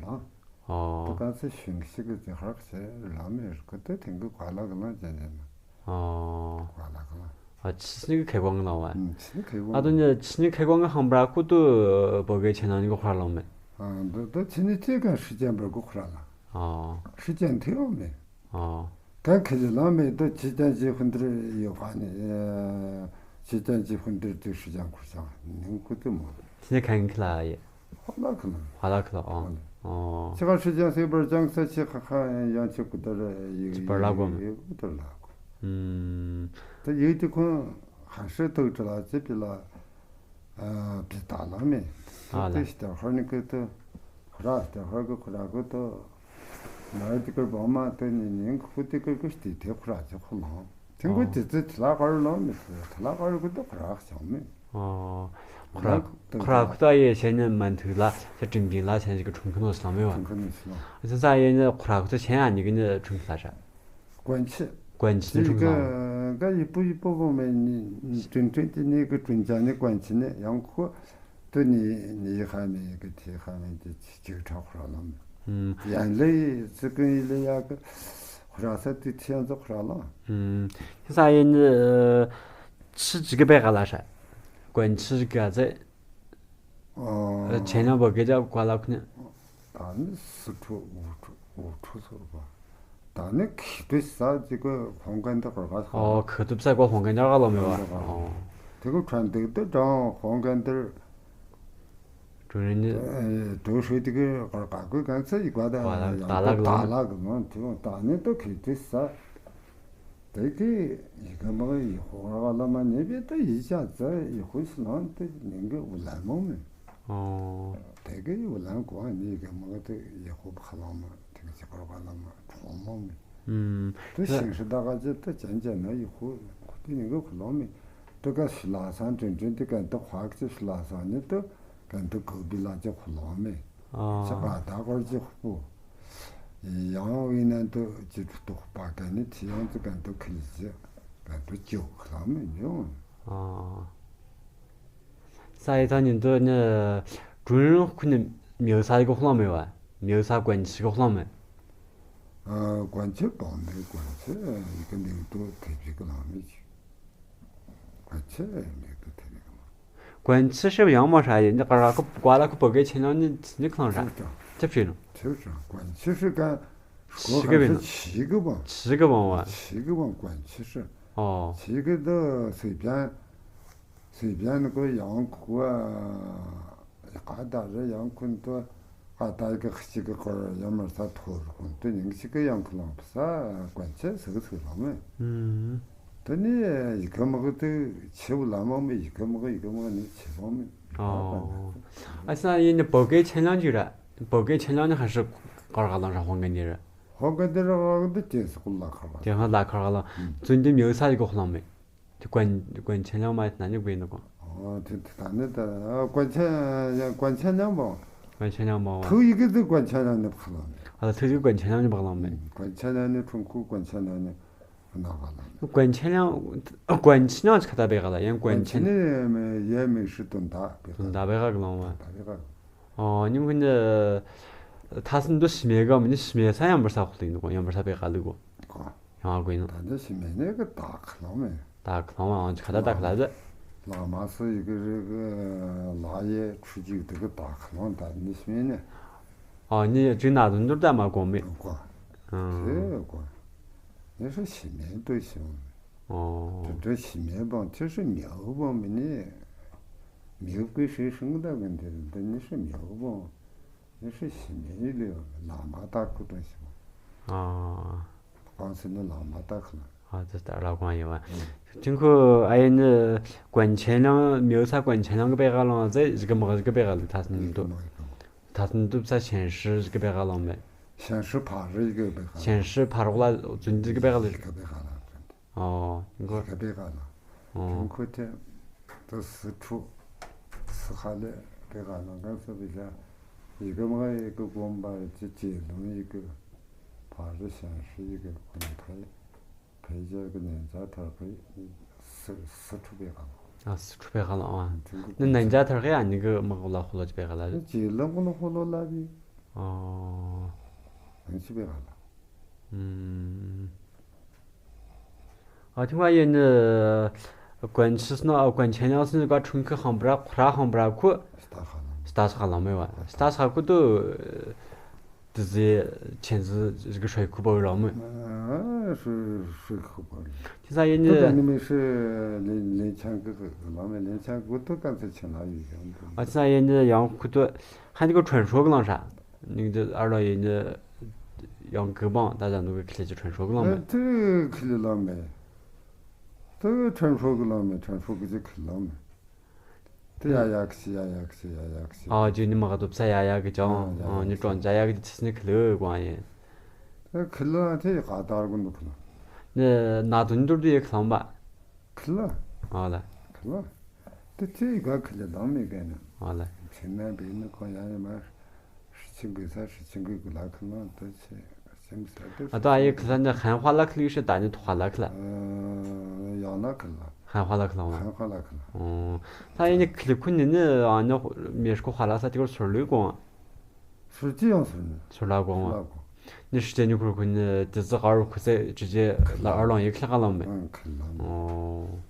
ཨོ། ཏུ་ག་ཚོད་ཤིང་ཤིག་གི་ཧར་ཟེར་ལ་མེ་རུ་ཀུ་ཏུ་ཐེང་གི་ཀ་ལ་གི་ལ་ཅན་ཅན་མ། ཨོ། ཀ་ལ་གི་ལ། ཨ་ཆི་ནི་གི་ཁེ་ཀོང་གི་ལ་བ། ཨུམ་ཆི་ནི་ཁེ་ཀོང་། ཨ་ཏུ་ནི་ཆི་ནི་ཁེ་ཀོང་གི་ཧམ་བྲ་ཀུ་ཏུ་བོ་གེ་ཆེ་ན་ནི་གི་ཧར་ལོང་མེ། ཨ་ཏུ་ཏུ་ཆི་ནི་ཐེ་ག་ཧྲི་ཅན་བར་གུ་ཧར་ལ། ཨོ། ཧྲི་ཅན་ཐེ་ཡོ་མེ། ཨོ། ག་ཁེ་ལེ་ལ་མེ་ཏུ་ཆི་ཅན་ཅི་ཧུན་ཏུར་ཡོ་ཧ་ནི། ཆི་ཅན་ཅི་ཧུན་ཏུར་ཏུ་ཧྲི་ཅན་ཁུ་ཅན་ནི་ཀུ་ཏུ་མོ། ཆི་ནི་ཁེ་ཀོང་གི་ལ་ཡེ། ཧ་ལ་ཁ་ལ། ཧ་ལ་ཁ་ལ། ཨོ། ཨོ། ཆི་ཁ་ཧྲི་ཅན་སེ་བར་ཅང་ས་ཆི་ཁ་ཁ་ཡང་ཆི་ཀུ་ཏར་ཡི་ཀུ་ཏར་ལ་གོ། ཨུམ། ད་ཡི་ཏི་ཁོང་ཧ་ཧྲི་ཏུ་ཏྲ་ལ་ཅི་པི་ལ་པི་ཏ་ལ་མེ། ཨ་ལ། ཏེ་ཤི་ཏ་ཧར་ནི་ཀུ་ཏུ་ཁོ་ར་ཤི་ཏ་ཧར་གི་ཁོ་ར་ཀུ་ཏུ་ན་ར་ཏི་ཀར་བ་མ་ཏེ་ནི་ནིང་ཁུ་ཏི་ཀར་ཀུ་ཤི་ཏི་ཏེ་ཁོ་ར་ཅི་ཁོ་ལང་། ཐེང་གོ་ཨོ། ཏི་ཙི་ཐི་ལ་ཀར་ལོ་མི་ཙི་ཐི་ལ་ཀར་གུ་ཏོ་ཁོ་ར་ཤང་མི། ཨོ། ཁོ་ར་ཁོ་ར་ཁོ་ཏ་ཡེ་ཤེ་ནི་མན་ཐུ་ལ་ཤེ་ཀྲིང་ཀྲིང་ལ་ཤེ་ཞིག་གི་ཁྲུང་ཁུ་ནོ་སི་ལ་མི་བ། ཁྲུང་ཁུ་ནོ་སི་ལ། ཨ་ཙི་ས་ཡེ་ནི་ཁོ་ར་ཁོ་ཏ་ཤེ་ཨ་ནི་གི་ནི་ཁྲུང་ཁུ་ལ་ཤ། ཀོན་ཆི། ཀོན་ཆི་ནི་ཁྲུང་ཁུ་ལ། ག་ཡི་པུ་ཡི་པུ་བོ་མེ་ནི་ཀྲིང་ཀྲིང་ཏི་ནི་གི་ཀྲུང་ཅ་ནི་ཀོན་ཆི་ནི་ཡང་ཁོ། ཏུ་ནི་ནི་ཧ་མེ་གི་ཐི་ཧ་མེ་གི་ཅིག་ཁྲ་ཁོ་ར་ལོ་མི། ཡང་ལེ་ཙི་ཀུན་ཡི་ལེ་ཡ་གི་ཁོ་ར་ས་ཏི་ཐི་ཡང་ཙོ་ཁོ་ར་ལོ། ཤི་ས་ཡེ་ནི་ཆི་ཅིག་གི་བེ་ག་ལ་ཤ། ཀོན་ཆི་ག་ཙེ། ཆེ་ན་བོ་གེ་ཇ་ཀ་ལ་ཁུ་ནི། ད་ནི་སི་ཁྲུ་འུ་ཁྲུ་འུ་ཁྲུ་ཚོར་བ། ད་ནི་ཁི་ཏུ་ས་ཅིག་གི་ཧོང་གན་ཏི་ཀར་ག་ས། ཨོ་ཁི་ཏུ་ས་གོ་ཧོང་གན་ཏི་ཀར་ག་ལོ་མི་བ། ཨོ། ཏེ་གུ་ཁྲན་ཏི་ཏི་ཀྲང་ཧོང་གན་ཏི། ཀྲུ་རིན་ནི། ཨེ་ཏུ་ཧྲི་ཏི་གི་ཀར་ག་གུ་གན་ས་ཡི་ག་ད་ཡང་ད་ལ་གི་ད་ལ་གི་མོ་ཏི་ད་ནི་ཏུ་ཁི་ཏུ་ས། ཏེ་གི་ཡི་གེ་མ་གི་ཡི་ཧོ་ར་ག་ལ་མ་ནེ་བེ་ཏ་ཡི་ཅ་ཙ་ཡི་ཧོ་སི་ནང་ཏེ་ནིང་གི་འུ་ལན་མོ་མེ། ཨོ། ཏེ་གི་འུ་ལན་གོ་ཨ་ནི་ཡི་གེ་མ་གི་ཏེ་ཡི་ཧོ་བ་ཁ་ལ་མ་ཏེ་གི་ཅི་ཀ་ར་ག་ལ་མ་ཁྲོ་མོ་མེ། ཨུམ། ཏེ་ཤིང་ཧྲི་ད་ག་ཅི་ཏ་ཅན་ཅན་ན་ཡི་ཧོ་ཁོ་ཏེ་ནིང་གི་ཁོ་ལོ་མེ། ཏེ་ཀ་ཤི་ལ་སང་ཏྲེན་ཏྲེན་ཏེ་ཀ་ཏེ་ཁ་ཅིག་ཤི་ལ་སང་ནི་ཏེ་ཀ་ཏེ་ཀོ་བི་ལ་ཅིག་ཁོ་ལོང་མེ། ཨ། ཅི་ཀ་ད་ཀོར་ཅིག་ཁོ་པོ། ཡང་བི་ནན་ཏེ་ཅི་ཏུ་ཏོག་པ་ཀ་ནི་ཅི་ཡང་ཅི་ཀ་ཏེ་ཁིལ་ཅི་ཀ་ཏེ་ཅོག་ཁ་ལ་མེ་ཡོང་། ཨ། ས་ཡི་ཐང་ཉིན་ཏུ་ནི་ཀྲུའུ་རིན་ཁོ་ནི་མིའུ་ས་ཡི་གོ་ཁ་ལོང་མེ་བ། མིའུ་ས་ཀོན་ཆི་གོ་ཁ་ལོང་མེ། ཨ། ཀོན་ཆི་བང་མེ་ཀོན་ཆི་ཡི་ཀ་མིའུ་ཏུ་ཐེབས་ཅིག་ལང་མེ་ཅི། ཀོན་ཆི་མེ་ཏུ་ཐེ་རེ་གི་མ། ཀོན་ཆི་ཧྲི་ཡང་མ་ཧྲ་ཡེ་ནི་ཀ་ར་ཀ་ཀ་ལ་ཀ་བོད་སྐད་ཆེ་ནང་ནི་ནི་ཁ་ལང་ཧྲ། ཐེབས་ཅི་ནོ། ཐེབས་ཅི་ཀོན་ཆི་ཧྲི་ཀ་ཤི་གི་བིན་ནོ། ཆི་གི་བང་། ཆི་གི་བང་བ། ཆི་གི་བང་ཀོན་ཆི་ཧྲི། ཨོ། ཆི་གི་དུ་སི་བྱན། སི་བྱན་ནི་ཀོ་ཡང་ཁུ་བ། ཀ་ད་རེ་ཡང་ཁུན་ཏུ་ཀ་ད་གི་ཁ་ཅིག་གི་ཀོ་ཡང་མར་ས་ཐོར་ཁུན་ཏུ་ཉིང་ཅིག་གི་ཡང་ཁུ་ལང་བ་ས་ཀོན་ཆི་སི་གི་སི་ལང་མེ། ཨུམ། ཏེ་ནི་ཡི་གེ་མ་གི་ཏེ་ཆེ་བོ་ལ་མང་མེ། ཡི་གེ་མ་གི་ཡི་གེ་མ་གི་ནི་ཆེ་བོ་མེ། ཨོ། ཨ་ས་ཡེ་ནི་བོད་སྐད་ཆེ་ལང་ཅི་ར། བོད་སྐད་ཆེ་ལང་ནི་ཧ་ཧྲི་ཀར་ག་ལང་ར་ཧོང་གི་ནི་ར། ཧོང་གི་ནི་ར་ཧོང་གི་ནི་ཅེ་སི་ཀུ་ལ་ཁར་ག་ལང་། ཏེ་ཧ་ལ་ཁར་ག་ལང་། ཨུམ། ཙུན་ཏེ་མིའུ་ས་ཡི་གོ་ཁ་ལོང་མེ། ཏེ་ཀོན་ཀོན་ཆེ་ལང་མ་ཡི་ན་ནི་གོ་ཡིན་ནོ་ཀོ། ཨོ་ཏེ་ཏེ་ད་ནི་ད་ཀོན་ཆེ་ཀོན་ཆེ་ལང་བོ། ཀོན་ཆེ་ལང་བོ་བ། ཐུ་ཡི་གེ་ཏེ་ཀོན་ཆེ་ལང་ནི་བ་ཁ་ལོང་མེ། ཨ་ཐུ་ཡི་གེ་ཀོན་ཆེ་ལང་ནི་བ་ཁ་ལོང་མེ། ཨུམ། ཀོན་ཆེ་ལང་ནི་ཁྲུང་ཁུ་ཀོན་ཆེ་ལང་ནི། ཀོན་ཆེ་ལང་ཀོན་ཆེ་ལང་ཅི་ཁ་ད་བེ་ག་ལ་ཡང་ཀོན་ཆེ་ནི་ཡེ་མི་ཧྲི་དོན་དག་བེ་ག་དོན་དག་བེ་ག་གི་ལོང་བ། དོན་དག་བེ་ག། ཨོ་ཉིམ་ཁུ་ནི་ཐ་སི་ནི་ཏུ་ཤི་མེ་ག་མི་ནི་ཤི་མེ་ས་ཡང་བར་ས་ཁུ་ལི་ནི་ཀོ་ཡང་བར་ས་བེ་ག་ལི་གོ། ཀོ། ཡང་གོ་ཡིན་ནོ། ད་ནི་ཤི་མེ་ནི་གི་ད་ཁ་ལོང་མེ། ད་ཁ་ལོང་མ་ཨང་ཅི་ཁ་ད་ད་ཁ་ལ་ཟེ། ལ་མ་སི་ཡི་གེ་རི་གི་ལ་ཡེ་ཁྲུ་ཅིག་ཏེ་གི་ད་ཁ་ལོང་ད་ནི་ཤི་མེ་ནི། ཨོ་ནི་ཅི་ན་དུན་དུར་ད་མ་གོ་མེ། ཀོ། ཨང་། ཏེ་ཀོ། ནི་ཧྲི་ཤི་མེ་ཏུ་ཤི་མེ། ཨོ། ཏུ་ཏུ་ཤི་མེ་བང་ཏེ་ཧྲི་མེའུ་བང་མེ་ནི། མེའུ་གི་ཧྲི་ཧྲི་ང་ད་གི་ཏེ་ཏེ་ནི་ཧྲི་མེའུ་བང་། ནི་ཧྲི་ཤི་མེ་ལེ་ལ་མ་ད་ཁུ་ཏུ་ཤི་མེ། ཨ། ཁོང་སི་ནི་ལ་མ་ད་ཁུ་ལ། ཨ་ཙི་ད་ར་ཁོང་ཡོད་བ། ཨུམ། ཅིང་ཁུ་ཨ་ཡེ་ནི་ཀོན་ཆེ་ལང་མིའུ་ས་ཀོན་ཆེ་ལང་གི་བེ་ག་ལོང་ཟེ་ཡི་གེ་མ་གི་བེ་ག་ལི་ཐ་སི་ནི་ཏུ། ཐ་སི་ནི་ཏུ་ས་ཆེན་ཧྲི་ཡི་གེ་བེ་ག་ལོང་མེ། ཆེན་ཧྲི་ཕ་རི་ཡི་གེ་བེ་ག་ལོང་། ཆེན་ཧྲི་ཕ་རོག་ལ་ཙུན་ཏེ་གི་བེ་ག་ལི། ཡི་གེ་བེ་ག་ལོང་ཙུན་ཏེ། ཨོ། ཡི་གེ་བེ་ག་ལོང་། ཨོ། ཁོ་ཏེ་ཏུ་སི་ཁྲུ་སི་ཁ་ལེ་བེ་ག་ལོང་ག་སོ་བི་ལ་ཡི་གེ་མ་ཡི་གེ་གོམ་པ་ཅི་ཅི་ལུང་ཡི་གེ་ཕ་རི་ཤན་ཧྲི་ཡི་གེ་གོམ་ཐ་ཡི་ཕེ་ཇ་གི་ནན་ཇ་ཐར་གི་སི་སི་ཁྲུ་བེ་ག་ལོང་། ཨ་སི་ཁྲུ་བེ་ག་ལོང་ཨ། ནན་ཇ་ཐར་གི་ཨ་ནི་གི་མ་གོ་ལ་ཧོ་ལོ་ཅི་བེ་ག་ལོང་། ཅི་ལོང་གོ་ལོ་ཧོ་ལོ་ལ་བི། ཨོ། ཨ་ཅི་བེ་ག་ལོང་། ཨུམ། ཨ་ཐིང་བ་ཡེ་ནི་ཀོན་ཆི་སི་ནོ་ཨ་ཀོན་ཆེ་ལང་སི་ནོ་ག་ཁྲུང་ཁུ་ཧང་བྲ་ཁོ་ར་ཧང་བྲ་ཁུ། སྟ་ཁ་ལོང་། སྟ་ཁ་ལོང་མེ་བ། སྟ་ཁ་ཁུ་ཏུ་ཏི་ཟི་ཆེན་ཟི་གི་ཧྲོ་ཁུ་བོ་ར་མེ། ཨ་ཧྲོ་ཧྲོ་ཁུ་བོ་ར། ཁྱེད་ས་ཡེ་ནི། ཏུ་ག་ནི་མེ་ཧྲི་ལེན་ལེན་ཆང་གི་ལོང་མེ་ལེན་ཆང་གི་ཏུ་ག་ཚ་ཆེན་ལ་ཡོད་ཡོང་། ཨ་ཁྱེད་ས་ཡེ་ནི་ཡང་ཁུ་ཏུ་ཧ་ནི་གི་ཁྲོན་ཧྲོ་གི་ལང་ཧྲ། ནིང་ཏུ་ཨ་རོ་ཡེ་ནི་ཡང་གི་བང་ད་ཟ་ནུ་གི་ཁི་ལེ་ཅི་ཁྲོན་ཧྲོ་གི་ལང་མེ། ཨ་ཏུ་ཁི་ལེ་ལང་མེ། ཏུ་ཁྲོན་ཧྲོ་གི་ལང་མེ་ཁྲོན་ཧྲོ་གི་ཅི་ཁི་ལང་མེ། ཏུ་ཡ་ཡ་ཁི་ཅི་ཡ་ཡ་ཁི་ཅི་ཡ་ཡ་ཁི་ཅི། ཨ་ཇི་ནི་མ་ག་ཏུ་ས་ཡ་ཡ་གི་ཅང་ཨ་ནི་ཀྲོན་ཅ་ཡ་གི་ཅི་ནི་ཁི་ལེ་གོ་ཨ་ཡེ། ཏུ་ཁི་ལེ་ཏེ་ག་ད་ར་གུན་ཏུ་ཁི་ལེ། ནི་ན་དུན་དུར་ཏུ་ཡེ་ཁི་ལང་བ། ཁི་ལེ། ཨ་ལ། ཁི་ལེ། ཏེ་ཅི་ག་ཁི་ལེ་ལང་མེ་ག་ནི། ཨ་ལ། ཆེན་ན་བེ་ནི་ཁོང་ཡ་ནི་མ། ཧྲི་ཆིང་གི་ས་ཧྲི་ཆིང་གི་གུ་ལ་ཁི་ལེ་ཏེ་ཆེ་ཆིང་གི་ས་ཏེ། ཨ་ཏོ་ཨ་ཡེ་ཁི་ལེ་ནི་ཧན་ཧྭ་ལ་ཁི་ལེ་ཤི་ད་ནི་ཐོག་ཧྭ་ལ་ཁི་ལེ། ཨ་ཡང་ན་ཁི་ལེ། ཧན་ཧྭ་ལ་ཁི་ལེ་བ། ཧན་ཧྭ་ལ་ཁི་ལེ། ཨོ། ད་ཡེ་ནི་ཁི་ལེ་ཁུ་ནི་ནི་ཨ་ནི་མེ་ཤི་ཁོ་ཧྭ་ལ་ས་ཏེ་གོ་སོར་ལུ་གོང་། སུ་ཅི་ཡང་སུ་ནི། སུ་ལ་གོང་བ། སུ་ལ་གོང་། ནི་ཧྲི་ཅན་ནི་ཁུར་ཁུ་ནི་ཏི་ཙི་ཀ་རུ་ཁུ་ཚེ་ཅི་ཅི་ལ་ཨར་ལོང་ཡེ་ཁི་ལ་ཀ་ལོང་མེ། ཨང་ཁི་ལ་ལོང་མེ། ཨོ།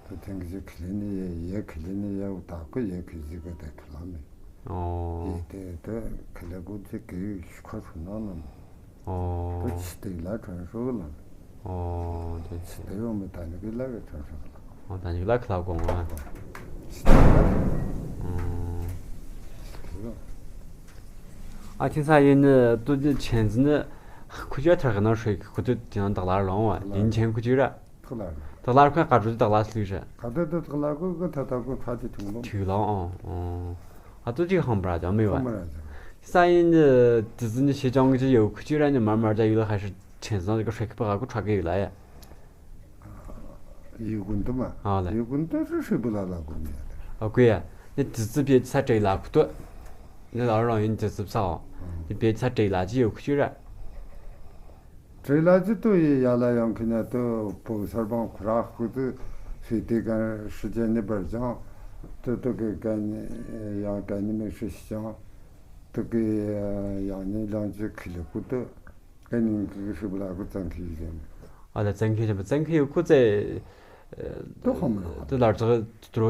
ཏེ་ཐེང་གི་ཅི་ཁི་ལེ་ནི་ཡེ་ཡེ་ཁི་ལེ་ནི་ཡེ་འུ་ད་ཁུ་ཡེ་ཁི་ཅི་གི་ཏེ་ཁི་ལ་མེ། ཨོ། ཡེ་ཏེ་ཏེ་ཁི་ལེ་གུ་ཅི་གི་ཤུ་ཁ་ཤུ་ན་ལོང་མེ། ཨོ། ཏེ་ཅི་ཏེ་ལ་ཁྲོན་ཧྲོ་གི་ལོང་མེ། ཨོ། ཏེ་ཅི་ཏེ་ཡོང་མེ་ད་ནི་གི་ལ་གི་ཁྲོན་ཧྲོ་གི་ལོང་མེ། ཨོ། ད་ནི་ལ་ཁི་ལ་གོང་བ། ཨ་ཁྱེད་ས་ཡིན་ནི་ཏུ་ཅི་ཆེན་ཟི་ནི་ཁུ་ཅི་ཐར་གི་ན་ཧྲེ་ཁུ་ཏུ་དེ་ན་དག་ལ་ར་ལོང་བ་ཡིན་ཆེན་ཁུ་ཅི་ར། དག་ལ་ར། དག་ལ་ར་ཁུ་ན་ཀ་ཏུ་དག་ལ་སླུ་ཤ། ཀ་ཏུ་དག་ལ་ཁུ་གི་ཐ་ཐ་ཁུ་ཁ་ཅི་ཐུང་ལོང་། ཐུང་ལོང་ཨོ། ཨ་ཏུ་ཅི་ཧམ་པ་ར་ཅང་མི་བ། ཧམ་པ་ར་ཅང་། ས་ཡིན་ནི་ཏུ་ཟི་ནི་ཤེ་ཅང་གི་ཅི་ཡོ་ཁུ་ཅི་ར་ནི་མར་མར་ཅ་ཡོ་ལ་ཧ་ཧྲི་ཆེན་ཟི་ནི་གི་ཧྲེ་ཁུ་པ་ག་ཁུ་ཁྲ་གི་ཡོ་ལ་ཡ། ཡོད་གོ་འདུག་མ། ཨ་ལེ། ཡོད་གོ་འདུག་ར་ཧྲིལ་པོ་ལ་ལ་གོ་ནི་ཡ་ལེ། ཨ་ཁུ་ཡ། ནི་དུས་ཚོད་པའི་ཚ་དྲེ་ལ་ཁུ་ཏོ། ནི་ལ་རང་ཡིན་དུས་ཚོད་ཚ་འོ། ཨ། ནི་པའི་ཚ་དྲེ་ལ་ཅི་ཡོད་ཁུ་ཅི་ར། དྲེ་ལ་ཅི་ཏོ་ཡི་ཡ་ལ་ཡང་ཁི་ན་ཏོ་བོད་གསར་བང་ཁུ་ར་ཁུ་ཏོ་ཧྲི་ཏེ་ག་ཧྲི་ཅན་ནི་བར་ཅང་ཏོ་ཏོ་གི་ག་ནི་ཡང་ག་ནི་མི་ཧྲི་ཤི་ཅང་ཏོ་གི་ཡང་ནི་ལང་ཅི་ཁི་ལི་ཁུ་ཏོ། ཨེ་ནི་ཁི་ཧྲི་བུ་ལ་ཁུ་ཙང་ཁི་ཡི་ཟེར། ཨ་ལ་ཙང་ཁི་ཡི་ཙང་ཁི་ཡི་ཁུ་ཙེ། ཏོ་ཧམ་ར། ཏོ་ལར་ཙག་ཏོ་རོ་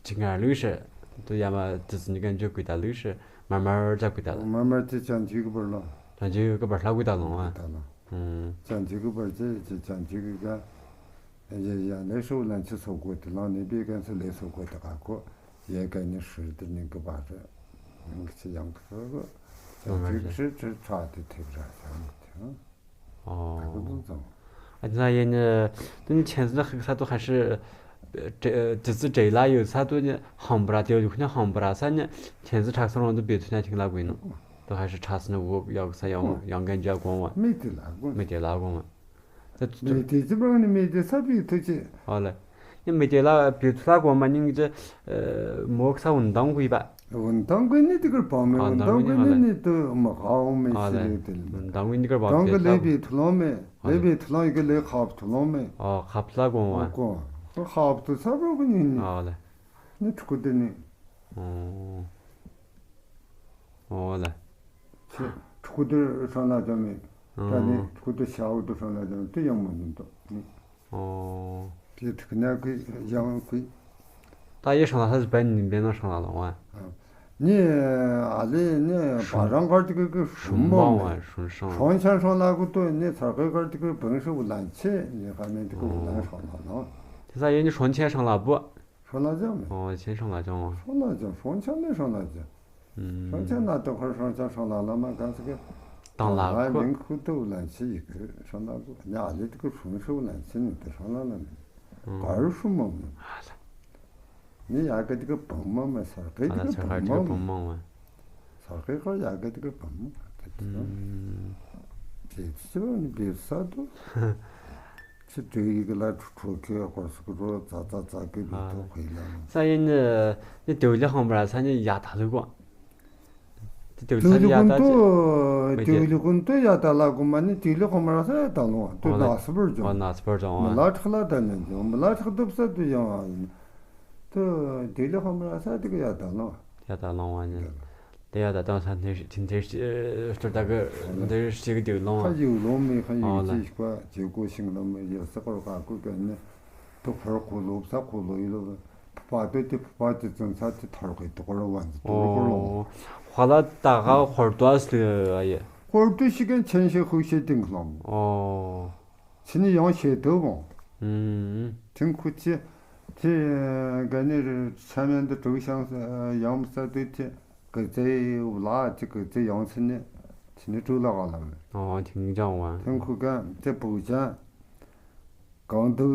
ཅི་ང་ལུ་ཤི། ཏོ་ཡ་མ་ཏི་ཙི་ནི་གན་ཇོ་ཀུ་ཏ་ལུ་ཤི། མར་མར་ཙག་ཀུ་ཏ་ལ། མར་མར་ཏི་ཅང་ཅི་གི་བར་ལ། ཅང་ཅི་གི་བར་ལ་ཀུ་ཏ་ལོང་ཨ། ཏ་ལ། ཨུམ། ཅང་ཅི་གི་བར་ཅི་ཅང་ཅི་གི་ག། ཡ་ཡ་ལེ་ཧྲོ་ལན་ཅི་སོ་གོ་ཏི་ལང་ནི་བི་གན་སོ་ལེ་སོ་གོ་ཏི་ག་ཁོ། ཡེ་ག་ནི་ཧྲི་ཏི་ནི་གི་བ་རེ། ནི་གི་ཅི་ཡང་གི་ཧྲི་གི། ཡང་གི་ཧྲི་ཧྲི་ཧྲི་ཏི་ཐེབ་ར་ཡང་གི་ཏི། ཨོ། ད་གི་དུང་ཙང་། ཨ་ཙི་ན་ཡེ་ནི་ཏུན་ཆེན་ཟི་ན་ཧིག་ས་ཏུ་ཧ་ཤི་ཏི་ཙི་ཏྲེ་ལ་ཡོད་ས་ཏུ་ནི་ཧམ་བ་ར་ཏེ་ཡོད་ཁུ་ནི་ཧམ་བ་ར་ས་ནི་ཆེན་ཟི་ཁྲག་ས་རོང་ཏུ་བེ་ཐུ་ན་ཐིང་ལ་གུ་ཡིན་ནོ། ཏུ་ཧ་ཤི་ཁྲག་ས་ནི་འོ་ཡོད་ས་ཡང་ཡང་གན་ཇ་གོང་བ། མི་ཏི་ལ་གོང་། མི་ཏི་ལ་གོང་བ། མི་ཏེ་ཅི་བང་ནི་མི་ཏེ་ས་བི་ཐུ་ཅི། ཨོ་ལེ། ནི་མི་ཏེ་ལ་བི་ཐུ་ལ་གོ་མ་ནིང་ཅི། མོག་ས་ཝུན་དང་གུ་ཡི་བ། ཝུན་དང་གུ་ནི་ཏི་ཀར་པང་མེ། ཨོ་ཝུན་དང་གུ་ནི་ཏི་མ་ཧའོ་མེ་ཨོ་ལེ། ཤི་ལེ་ཏེ་ལེ། ཝུན་དང་གུ་ནི་ཏི་ཀར་པང་མེ་ལེ་བི་ཐུ་ལོང་མེ། ཨོ་ལེ། ལེ་བི་ཐུ་ལོང་ཡི་གེ་ལེ་ཁབ་ཐུ་ལོང་མེ། ཨོ་ཁབ་ལ་གོ་མ། ཨོ་གོ། ཁབ་ཐུ་ས་བ་གུ་ནི་ནི། ཨོ་ལེ། ནི་ཐུ་གུ་ཏེ་ནི། ཨོ། ཨོ་ལེ། ཁྲུ་ཁུ་དུར་ཧྲང་ལ་ཅང་མེད། ད་ནི་ཁྲུ་ཁུ་དུར་ཤ་འུ་དུ་ཧྲང་ལ་ཅང་དུ་ཡང་མ་ནུན་ཏོ། ཨོ། དེ་ཐུག་ན་ཁུ་ཡང་ཁུ། ད་ཡེ་ཧྲང་ལ་ཧ་ཟི་བན་ནི་བན་ན་ཧྲང་ལ་ལོང་བ། ནི་ཨ་ལེ་ནི་བ་རང་གར་ཏི་ཀི་ཀི་ཧྲུམ་མོ་མེད། ཧྲུམ་ཆ་ཧྲང་ལ་གུ་ཏོ་ནི་ཚར་ཁའི་གར་ཏི་ཀི་བང་ཧྲི་བུ་ལན་ཆེ་ནི་ཧ་མེད་ཏི་ཀི་བུ་ལན་ཧྲང་ལ་ལོང་། དེ་ས་ཡེ་ནི་ཧྲོན་ཆེ་ཧྲང་ལ་བུ། ཧྲོན་ལ་ཅང་མེད། ཨོ་ཆེ་ཧྲང་ལ་ཅང་བ། ཧྲོན་ལ་ཅང་ཧྲོན་ཆ་ནི་ཧྲང་ལ་ཅང་། ཧྲང་ཆ་ན་ཏོ་ཁར་ཧྲང་ཆ་ཧྲང་ལ་ལ་མ་གང་ཟིག་གི། དང་ལ་ཁོ། མིང་ཁུ་ཏོ་ལན་ཆི་ཡི་གི་ཧྲང་ལ་གོ། ཉ་ལི་ཏི་གི་ཧྲུང་ཧྲུ་ལན་ཆི་ནི་ཏི་ཧྲང་ལ་ལ་མི། གར་ཧྲུ་མོ་མི། ནི་ཡ་གི་ཏི་གི་བང་མ་མ་སར་གི་ཏི་གི་བང་མ་མ། སར་གི་གར་ཡ་གི་ཏི་གི་བང་མ། ཏི་ཏི་ཏི་ཏི་ནི་བི་ས་ཏོ། ཅི་ཏུ་ཡི་གི་ལ་ཁྲོ་ཁྲོ་ཁེ་ཧོར་སུ་ཀུ་རོ་ཙ་ཙ་ཙ་ཀི་ལུ་ཐོ་ཁོ་ཡི་ལ་ནོ། ས་ཡིན་ནི་ཏེ་ལི་ཧོང་བ་ར་ས་ནི་ཡ་ད་ལུ་གོ། ཏེ་ལི་ཧོང་ཏོ་ཏེ་ལི་ཧོང་ཏོ་ཡ་ད་ལ་གོ་མ་ནི་ཏེ་ལི་ཧོང་བ་ར་ས་ཡ་ད་ལོ་ཏོ་ན་སུ་བར་ཇོ་ན་སུ་བར་ཇོ་མི་ལ་ཁྲག་ལ་ད་ནི་ཇོ་མི་ལ་ཁྲག་དུབ་ས་ཏུ་ཡང་ཏོ་ཏེ་ལི་ཧོང་བ་ར་ས་ཏེ་གི་ཡ་ད་ལོ། ཡ་ད་ལོང་བ་ནི། ཏེ་ཡ་ད་ཏང་ས་ནེ་ཤི་ཏེ་ནེ་ཤི་སྟོར་ད་གི་ནེ་ཤི་གི་ཏེ་ལོང་བ། ཁ་ཡུ་ལོང་མེ་ཁ་ཡུ་ཅི་ཤི་ཁ་ཅེ་གོ་ཤིང་ལོང་མེ་ཡ་ས་ཀོར་ཁ་ཀུ་ག་ནི་ཏོ་ཕར་ཁོ་ལོ་ས་ཁོ་ལོ་ཡི་ལོ་ཕ་ཏོ་ཏེ་ཕ་ཏོ་ཙུན་ས་ཏེ་ཐར་ཁེ་ཏོ་ཀོར་བ་ཏོ་ཀོར་ལོང་བ། ཧ་ལ་ད་ག་ཧོར་ཏོ་ཨ་སི་ལི་ཨ་ཡེ། ཧོར་ཏོ་ཤི་གན་ཆེན་ཤེ་ཧུ་ཤེ་ཏིང་ལོང་། ཨོ། ཆི་ནི་ཡང་ཤེས་ཏོ་བོ། ཨུམ། ཐིང་ཁུ་ཅི། ཏེ་ག་ནི་རི་ཆ་མེན་དུ་གྲུ་ཤང་ཡང་མི་ས་ཏེ་ཏེ་གི་ཙེ་ལ་ཅི་གི་ཙེ་ཡང་ཆི་ནི་ཆི་ནི་གྲུ་ལ་ག་ལ་མེ། ཨོ་ཐིང་ཅང་བ། ཐིང་ཁུ་ག་ཏེ་བུ་ཅང་གང་དུ་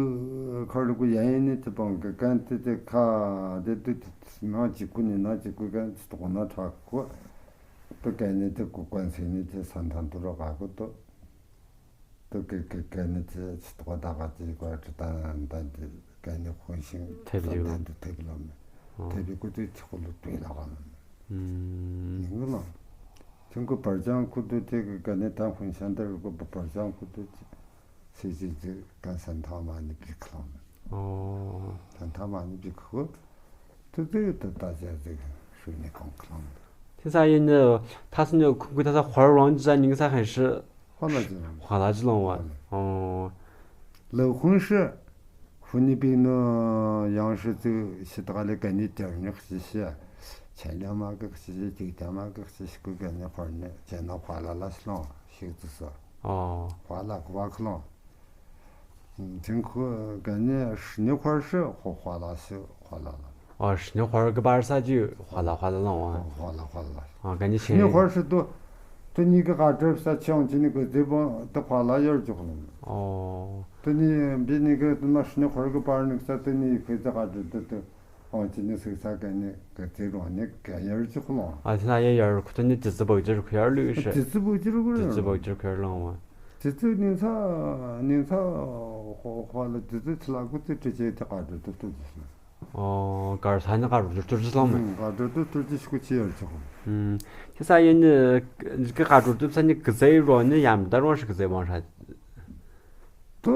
ཁར་གུ་ཡང་ཡིན་ནི་ཏེ་བང་གི་གན་ཏེ་ཏེ་ཁ་ཏེ་ཏེ་ཏེ་ན་ཅི་གུ་ནི་ན་ཅི་གུ་གན་ཏེ་ཏོག་ན་ཁྲག་གུ་ཏེ་ག་ནི་ཏེ་གུ་གན་སེ་ནི་ཏེ་ས་མཐའ་དུ་ར་ག་གུ་ཏོ། ཏོ་ཀེ་ཀེ་ཀེ་ནི་ཅི་ཅི་ཏོག་ད་ག་ཅི་ཀ་ཅི་ད་ད་ཏེ་ཀེ་ནི་ཁོང་ཤིང་ཐེབ་ལི་ད་ཏེ་ཐེབ་ལོ་མེ། ཨོ། ཐེབ་བི་ཀུ་ཏེ་ཅི་ཁོ་ལུ་ཏུ་ལ་ག་ལོ་མེ། ཨུམ། ཉིང་གི་ལོ། ཅུང་ཀུ་བར་ཅང་ཀུ་ཏུ་ཏེ་ཀེ་ཀེ་ནི་ད་ཁོང་ཤང་ད་རུ་ཀུ་བར་ཅང་ཀུ་ཏུ་ཅི་སེ་ཅི་ཅི་ཀ་སན་ཐ་མ་ནི་བི་ཁ་ལོ་མེ། ཨོ། སན་ཐ་མ་ནི་བི་ཁ་ཏུ་ཏུ་ཏུ་ད་ཅི་ཅི་ཤུ་ནི་ཁོང་ཁ་ལོ་མེ། ཏེ་ས་ཡིན་ནི་ཐ་སི་ནི་ཁུ་ཁུ་ཐ་ས་ཧོར་རོང་ཅི་ས་ཉིང་ས་ཁན་ཤི། ཧོ་ལ་ཅི་ལོང་། ཧོ་ལ་ཅི་ལོང་བ། ཨོ། ལོ་ཁུང་ཧྲི། ཧུ་ནི་པི་ནོ་ཡང་ཧྲི་ཙི་ཤི་ཏག་ལེ་ག་ནི་ཏེ་ནི་ཤི་ཤི། ཆ་ལ་མ་གི་ཤི་ཤི་ཅིག་ཏ་མ་གི་ཤི་ཤི་ཀུ་ག་ནི་ཧོར་ནི་ཅེ་ནོ་ཧོ་ལ་ལ་ཤི་ལོང་ཤི་ཙི་སོ། ཨོ། ཧོ་ལ་ཀུ་བ་ཁ་ལོང་། ཐིང་ཁུ་ག་ནི་ཧྲི་ནི་ཧོར་ཧྲི་ཧོ་ཧོ་ལ་ཤི་ཧོ་ལ་ལ། ཨོ་ཧྲི་ནི་ཧོར་གི་བར་ས་ཅི་ཧོ་ལ་ཧོ་ལ་ལོང་བ། ཧོ་ལ་ཧོ་ལ། ཨོ་ག་ནི་ཧྲི་ནི་ཧོར་ཧྲི་ཏུ་ཏུ་ནི་གི་ག་གྲབ་ས་ཆང་ཅི་ནི་གི་ཏེ་བོ་ཏུ་ཧོ་ལ་ཡར་ཅུག་ལོང་། ཨོ། ཏུ་ནི་བི་ནི་གི་ཏུ་ན་ཧྲི་ནི་ཧོར་གི་བར་ནི་ས་ཏུ་ནི་གི་ཏུ་ག་གྲབ་ཏུ་ཏུ་ཨོ་ཅི་ནི་སི་ས་ག་ནི་གི་ཏེ་རོ་ནི་ག་ཡར་ཅུག་ལོང་། ཨ་ཏི་ན་ཡ་ཡར་ཁུ་ཏུ་ནི་ཏི་ཙི་བོ་ཇིར་ཁུ་ཡར་ལུ་ཤི། ཏི་ཙི་བོ་ཇིར་ཁུ་ཡར། ཏི་ཙི་བོ་ཇིར་ཁུ་ཡར་ལོང་བ། རྗེ་བཙུན་ཉི་མ་ཉི་མ་ཧོ་ཧོ་ལ་རྗེ་བཙུན་ཚེ་ལྷ་སྐུ་ཚེ་ཁྲི་ཆེན་ཏེ་གར་འགྲོ་ཏུ་ཏུ་ཏུ་ཞིག་ཨོ་གར་ས་ནི་གར་འགྲོ་ཏུ་ཏུ་ཞིག་ལོང་མེ། ཨང་གར་འགྲོ་ཏུ་ཏུ་ཏུ་ཞིག་ཁུ་ཆེ་ཡར་ཆོག་ཨང་ཁྱེད་ས་ཡིན་ནི་གར་འགྲོ་ཏུ་ས་ནི་གི་ཚེ་རོ་ནི་ཡམ་ད་རོང་ཞིག་གི་ཚེ་བང་ཧྲ། ཏུ་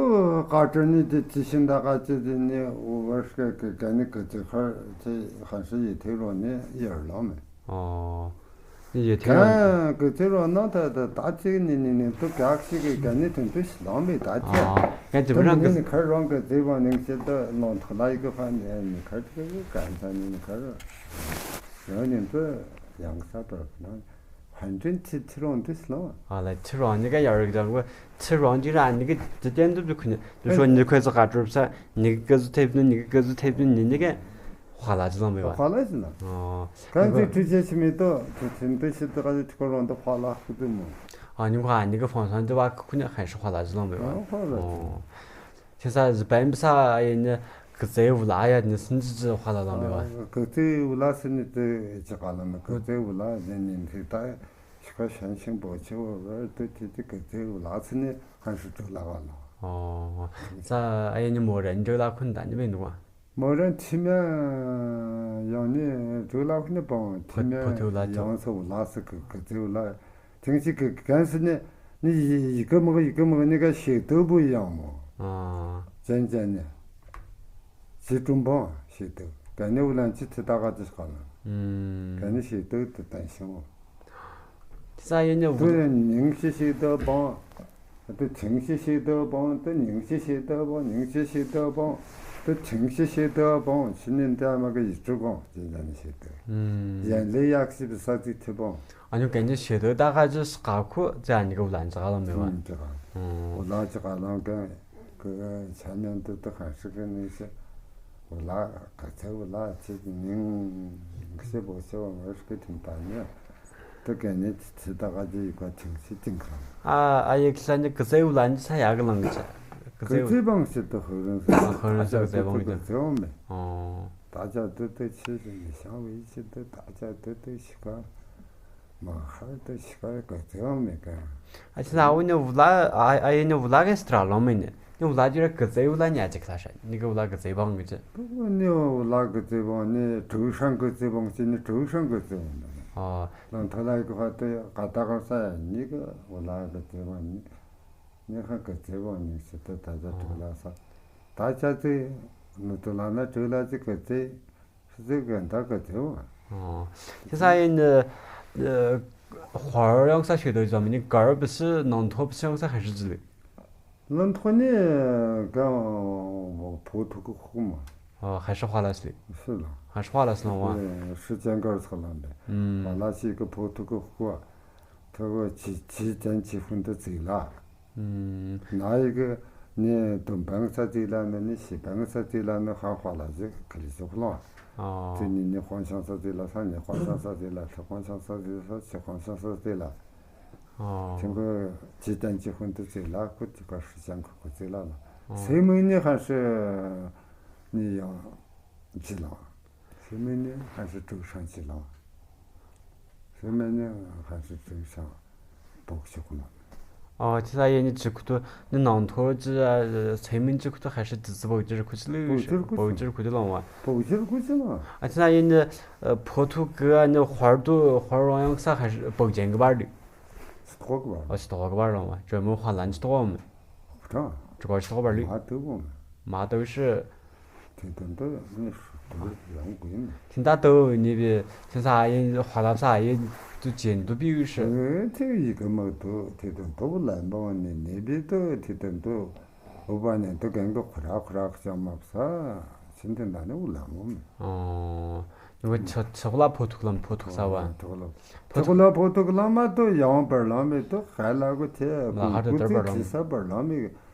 གར་འགྲོ་ནི་ཏེ་ཅི་ཤིན་ད་ག་ཅི་ཏེ་ནི་འུ་བར་ཤ་གི་ག་ནི་གི་ཚེ་ཁར་ཅི་ཧན་ཤི་ཡི་ཐེ་རོ་ནི་ཡར་ལོང་མེ། ཨོ། ཡི་ཐེ་རོ། ག་གི་ཚེ་རོ་ནང་ད་ད་ད་ཅིག་ནི་ནི་ནི་ཏུ་གག་ཤིག་གི་ག་ནི་ཐོན་ཏུ་ཞིག་ལོང་མེ་ད་ཅི། ཨོ། ཡང་ཏེ་མི་རང་གི་ནི་ཁར་རོང་གི་ཚེ་བང་ནིང་ཤི་ད་ནོང་ཐོ་ལ་ཡི་གི་ཧན་ནི་ནི་ཁར་ཅི་གི་ག་ནི་ད་ནི་ནི་ཁར་རོ་ནི་ཏུ་ཡང་ས་ཏོ་ན། ཧན་ཅན་ཅི་ཅི་རོང་ཏུ་སློང་། ཨ་ལ་ཅི་རོང་ནི་ག་ཡར་རིག་ཅང་གོ་ཅི་རོང་ཅི་ར་ནི་ག་ཅི་ཏན་ཏུ་ཁུ་ནི་ཏུ་ཤོ་ནི་ཁོས་ག་ཏུ་ས་ནི་ག་ཟུ་ཐེབ་ནི་ནི་ག་ཟུ་ཐེབ་ནི་ནི་ག་ཧ་ལ་ཅི་ལོང་མེ་བ། ཧ་ལ་ཅི་ལོང་། ཨོ། གང་ཅི་ཁྲུ་ཅེ་ཅི་མེ་ཏོ་ཁྲུ་ཅེ་ཏུ་ཤི་ཏུ་ག་ཅི་ཁོ་རོང་ཏུ་ཧ་ལ་ཁུ་ཏུ་མོ། ཨ་ནི་ག་ནི་ག་ཕོང་སང་ཏུ་བ་ཁུ་ནི་ཧན་ཤི་ཧ་ལ་ཅི་ལོང་མེ་བ། ཨོ་ཧ་ལ་ཅི། ཨོ། ཁྱེད་ས་ཟི་པན་པ་ས་ཡིན་ནི་གི་ཚེ་བུ་ལ་ཡ་ནི་སུན་ཅི་ཅི་ཧ་ལ་ལོང་མེ་བ། ཨ་གི་ཚེ་བུ་ལ་སུན་ནི་ཏེ་ཅི་ག་ལོང་མེ་གི་ཚེ་བུ་ལ་ཟེར་ནི་ཏེ་ད་ཤི་ཁ་ཤན་ཤིང་པོ་ཆེ་བོ་བར་ཏུ་ཏེ་ཏེ་གི་ཚེ་བུ་ལ་སུན་ནི་ཧན་ཤི་ཏུ་ལ་བ་ལོ། ཨོ། ས་ཨ་ཡིན་ནི་མོ་རེ་འཇོ་ལ་ཁུན་ད་ནི་བེ་ནུ་བ། མོ་རང་ཐི་མ་ཡང་ནི་དྲུག་ལ་ཁུ་ནི་པང་ཐི་མ་ཕོ་ཐུ་ལ་ཡང་སོ་ལ་སི་གི་གི་ཚེ་ལ་ཐེངས་ཤིག་གི་གན་སི་ནི་ནི་ཡི་གི་མི་གི་ཡི་གི་མི་གི་ནི་ག་ཤེ་ཏུ་བུ་ཡང་མོ། ཨ། ཅན་ཅན་ནི་ཅི་ཀྲུང་པང་ཤེ་ཏུ་གན་ནི་བུ་ལན་ཅི་ཚི་ད་ག་ཅི་ཤ་ལ་ཨུམ་གན་ནི་ཤེ་ཏུ་ཏུ་ཏན་ཤིང་མོ། ས་ཡིན་ནི་བུ་ཏུ་ཉིང་ཤི་ཤེ་ཏུ་པང་། ཏུ་ཐེངས་ཤིག་ཤེ་ཏུ་པང་། ཏུ་ཉིང་ཤི་ཤེ་ཏུ་པང་། ཉིང་ཤི་ཤེ་ཏུ་པང་། ཏུ་ཐེངས་ཤིག་ཤེ་ཏུ་པང་། ཕྱི་ནི་འདྲ་མ་གི་ཡི་ཅུ་གོང་ཅི་ལ་ནི་ཤེ་ཏུ། ཨུམ། ཡན་ལེ་ཡག་ཤི་བི་ས་ཅིག་ཐི་པང་། ཨ་ནི་གན་ནི་ཤེ་ཏུ་ད་ག་ཅི་ས་ག་ཁུ་ཅི་ཨ་ནི་གི་བུ་ལན་ཅི་ག་ལོང་མེ་བ། ཨུམ་ཅི་ག་ཨུམ། བུ་ལ་ཅི་ག་ལོང་གན་གི་ཆ་ཉན་ཏུ་ཏུ་ཧན་ཤི་གི་ནི་ཤི། བུ་ལ་ག་ཚེ་བུ་ལ་ཅི་ཉིང་ཤི་བོ་ཤི་བ་མ་ཤི་གི་ཐིམ་ད་ནི། ཏུ་གན་ནི་ཅི་ཅི་ད་ག་ཅི་ཡི་ག་ཐིམ་ཤི་ཅིང་ཁ། ཨ་ཨ་ཡེ་ཁི་ལ་ནི་གི་ཚེ་བུ་ལ་ནི་ས་ཡ་གི་ལང་གི་ཅི། གི་ཚེ་བུ་ལ་བང་ཤི་ཏུ་ཧུ་རུན་ས། ཨ་ཧུ་རུན་ས་གི་ཚེ་བང་གི་ཅི། གི་ཚེ་བང་མེ། ཨོ། ད་ཅ་ཏུ་ཏུ་ཆི་ཟིན་ནི་ཤང་བི་ཅི་ཏུ་ད་ཅ་ཏུ་ཏུ་ཤི་ག་མ་ཧར་ཏུ་ཤི་ག་གི་ཚེ་བང་མེ་ག། ཨ་ཅི་ན་ཨ་བུ་ནི་བུ་ལ་ཨ་ཨ་ཡེ་ནི་བུ་ལ་གི་སི་ཏྲ་ལོང་མེ་ནི། ནི་བུ་ལ་ཅི་ར་གི་ཚེ་བུ་ལ་ཉ་ཅིག་ལ་ཤ། ནི་གི་བུ་ལ་གི་ཚེ་བང་གི་ཅི། ནི་བུ་ལ་གི་ཚེ་བང་ནི་ཀྲུའུ་ཧྲན་གི་ཚེ་བང་ཅི་ནི་ཀྲུའུ་ཧྲན་གི་ཚེ་བང་ནི། ཨ། ལང་ཐ་ལ་གི་ཧ་ཏེ་ག་ད་ག་ས་ཡ་ནི་གི་བུ་ལ་གི་ཚེ་བང་ནི། ནི་ཧ་གི་ཚེ་བང་ནི་ཤི་ཏེ་ད་ཅ་ཀྲུའུ་ལ་ས། ད་ཅ་ཚེ་ནུ་ཏུ་ལ་ན་ཀྲུའུ་ལ་ཅི་གི་ཚེ། ཤི་ཚེ་གི་ད་གི་ཚེ་བང་། ཨོ། ཁྱེད་ས་ཡིན་ནི་ཧོར་ཡང་ས་ཤེ་ཏུ་ཙམ་ནི་གར་བི་སི་ནང་ཐོ་བི་སི་ཡང་ས་ཧ་ཤི་ཅི་ལི། ལན་ཐོ་ནི་གང་བོ་ཐུ་གི་ཁུག་མ། ཨ་ཧ་ཤི་ཧ་ལ་སི་ལི། སི་ལ། ཧ་ཤི་ཧ་ལ་སི་ལོང་བ། ཧྲི་ཅན་གར་ཚ་ལ་འདི། ཨུམ། ཧ་ལ་སི་གི་བོ་ཐུ་གི་ཁུག་ཐུ་གི་ཅི་ཅི་ཅན་ཅི་ཧུན་དུ་ཙི་ལ། ཨུམ། ན་ཡི་གི་ནི་དུམ་བང་ས་ཙི་ལ་ནི་ནི་ཤི་བང་ས་ཙི་ལ་ནི་ཧ་ཧ་ལ་ཟི་ཁི་ལི་ཟི་ཁུ་ལོང་། ཨ། ཙི་ནི་ནི་ཧོང་ཤང་ས་ཙི་ལ་ས་ནི་ཧོང་ཤང་ས་ཙི་ལ་ཐུ་ཧོང་ཤང་ས་ཙི་ལ་ཤི་ཧོང་ཤང་ས་ཙི་ལ། ཨོ། ཐེངས་གཅིག་ཅན་གཅིག་ཧུན་དུ་ཙི་ལ་ཁུ་ཅི་ག་ཧྲི་ཅན་ཁུ་ཁུ་ཙི་ལ་ལ། ཨོ། སེ་མི་ནི་ཧ་ཧྲི་ནི་ཡང་ཅི་ལ། སེ་མི་ནི་ཧ་ཧྲི་ཀྲུའུ་ཧྲན་ཅི་ལ། སེ་མི་ནི་ཧ་ཧྲི་ཀྲུའུ་ཧྲན་བོག་ཅི་ཁུ་ལ། ཨོ། ཅི་ས་ཡེ་ནི་ཅི་ཁུ་ཐུ་ནི་ནང་ཐོ་ཅི་སེ་མི་ཅི་ཁུ་ཐུ་ཧ་ཧྲི་ཙི་ཙི་བོག་ཅི་རི་ཁུ་ཅི་ལི་བོག་ཅི་རི་ཁུ་ཅི་ལོང་བ། བོག་ཅི་རི་ཁུ་ཅི་ལོང་། ཨ་ཅི་ས་ཡེ་ནི་ཕོ་ཐུ་གི་ནི་ཧོར་དུ་ཧོར་རོང་ཡང་ས་ཧ་ཧྲི་བོག་ཅན་གི་བར་དུ། སི་ཏོག་གི་བར། ཨོ་སི་ཏོག་གི་བར་ལོང་བ། ཇོ་མོ་ཧ་ལན་སི་ཏོག་གོ་མེ། ཧུ་ཐང་། ཅི་གོ་སི་ཏོག་གི་བར་ལི། མ་ཏོག་གོ་མེ། མ་ཏོག་ཤི། ཐེ་ཏན་ཏོ་ནི་ཧྲུ་ཏོ་ཡང་གོ་ཡིན། ཐིན་ད་ཏོ་ནི་བི་ཐིན་ས་ཨ་ཡིན་ཧ་ལ་ས་ཨ་ཡིན་ཏུ་ཅན་ཏུ་བི་ཡུ་ཤི། ཨེ་ཐེ་ཡི་གེ་མ་ཏོ་ཐེ་ཏན་ཏོ་བུ་ལན་བང་ནི་ནི་བི་ཏོ་ཐེ་ཏན་ཏོ་འུ་བ་ནི་ཏོ་གན་གི་ཁུ་ར་ཁུ་ར་ཁུ་ཅང་མ་བ་ས་ཆིན་ཐེན་ད་ནི་བུ་ལན་བང་མེ། ཨོ། ནུ་ཆ་ཆ་ཁུ་ལ་ཕོ་ཐུག་ལམ་ཕོ་ཐུག་ས་བ། ཨོ་ཐུག་ལམ། ཕོ་ཐུག་ལ་ཕོ་ཐུག་ལམ་མ་ཏོ་ཡང་བར་ལམ་མེ་ཏོ་ཧ་ལ་གོ་ཐེ་ལ་ཧ་ཏོ་ཏར་བར་ལམ་མེ། ཅི་ས་བར་ལམ་མེ།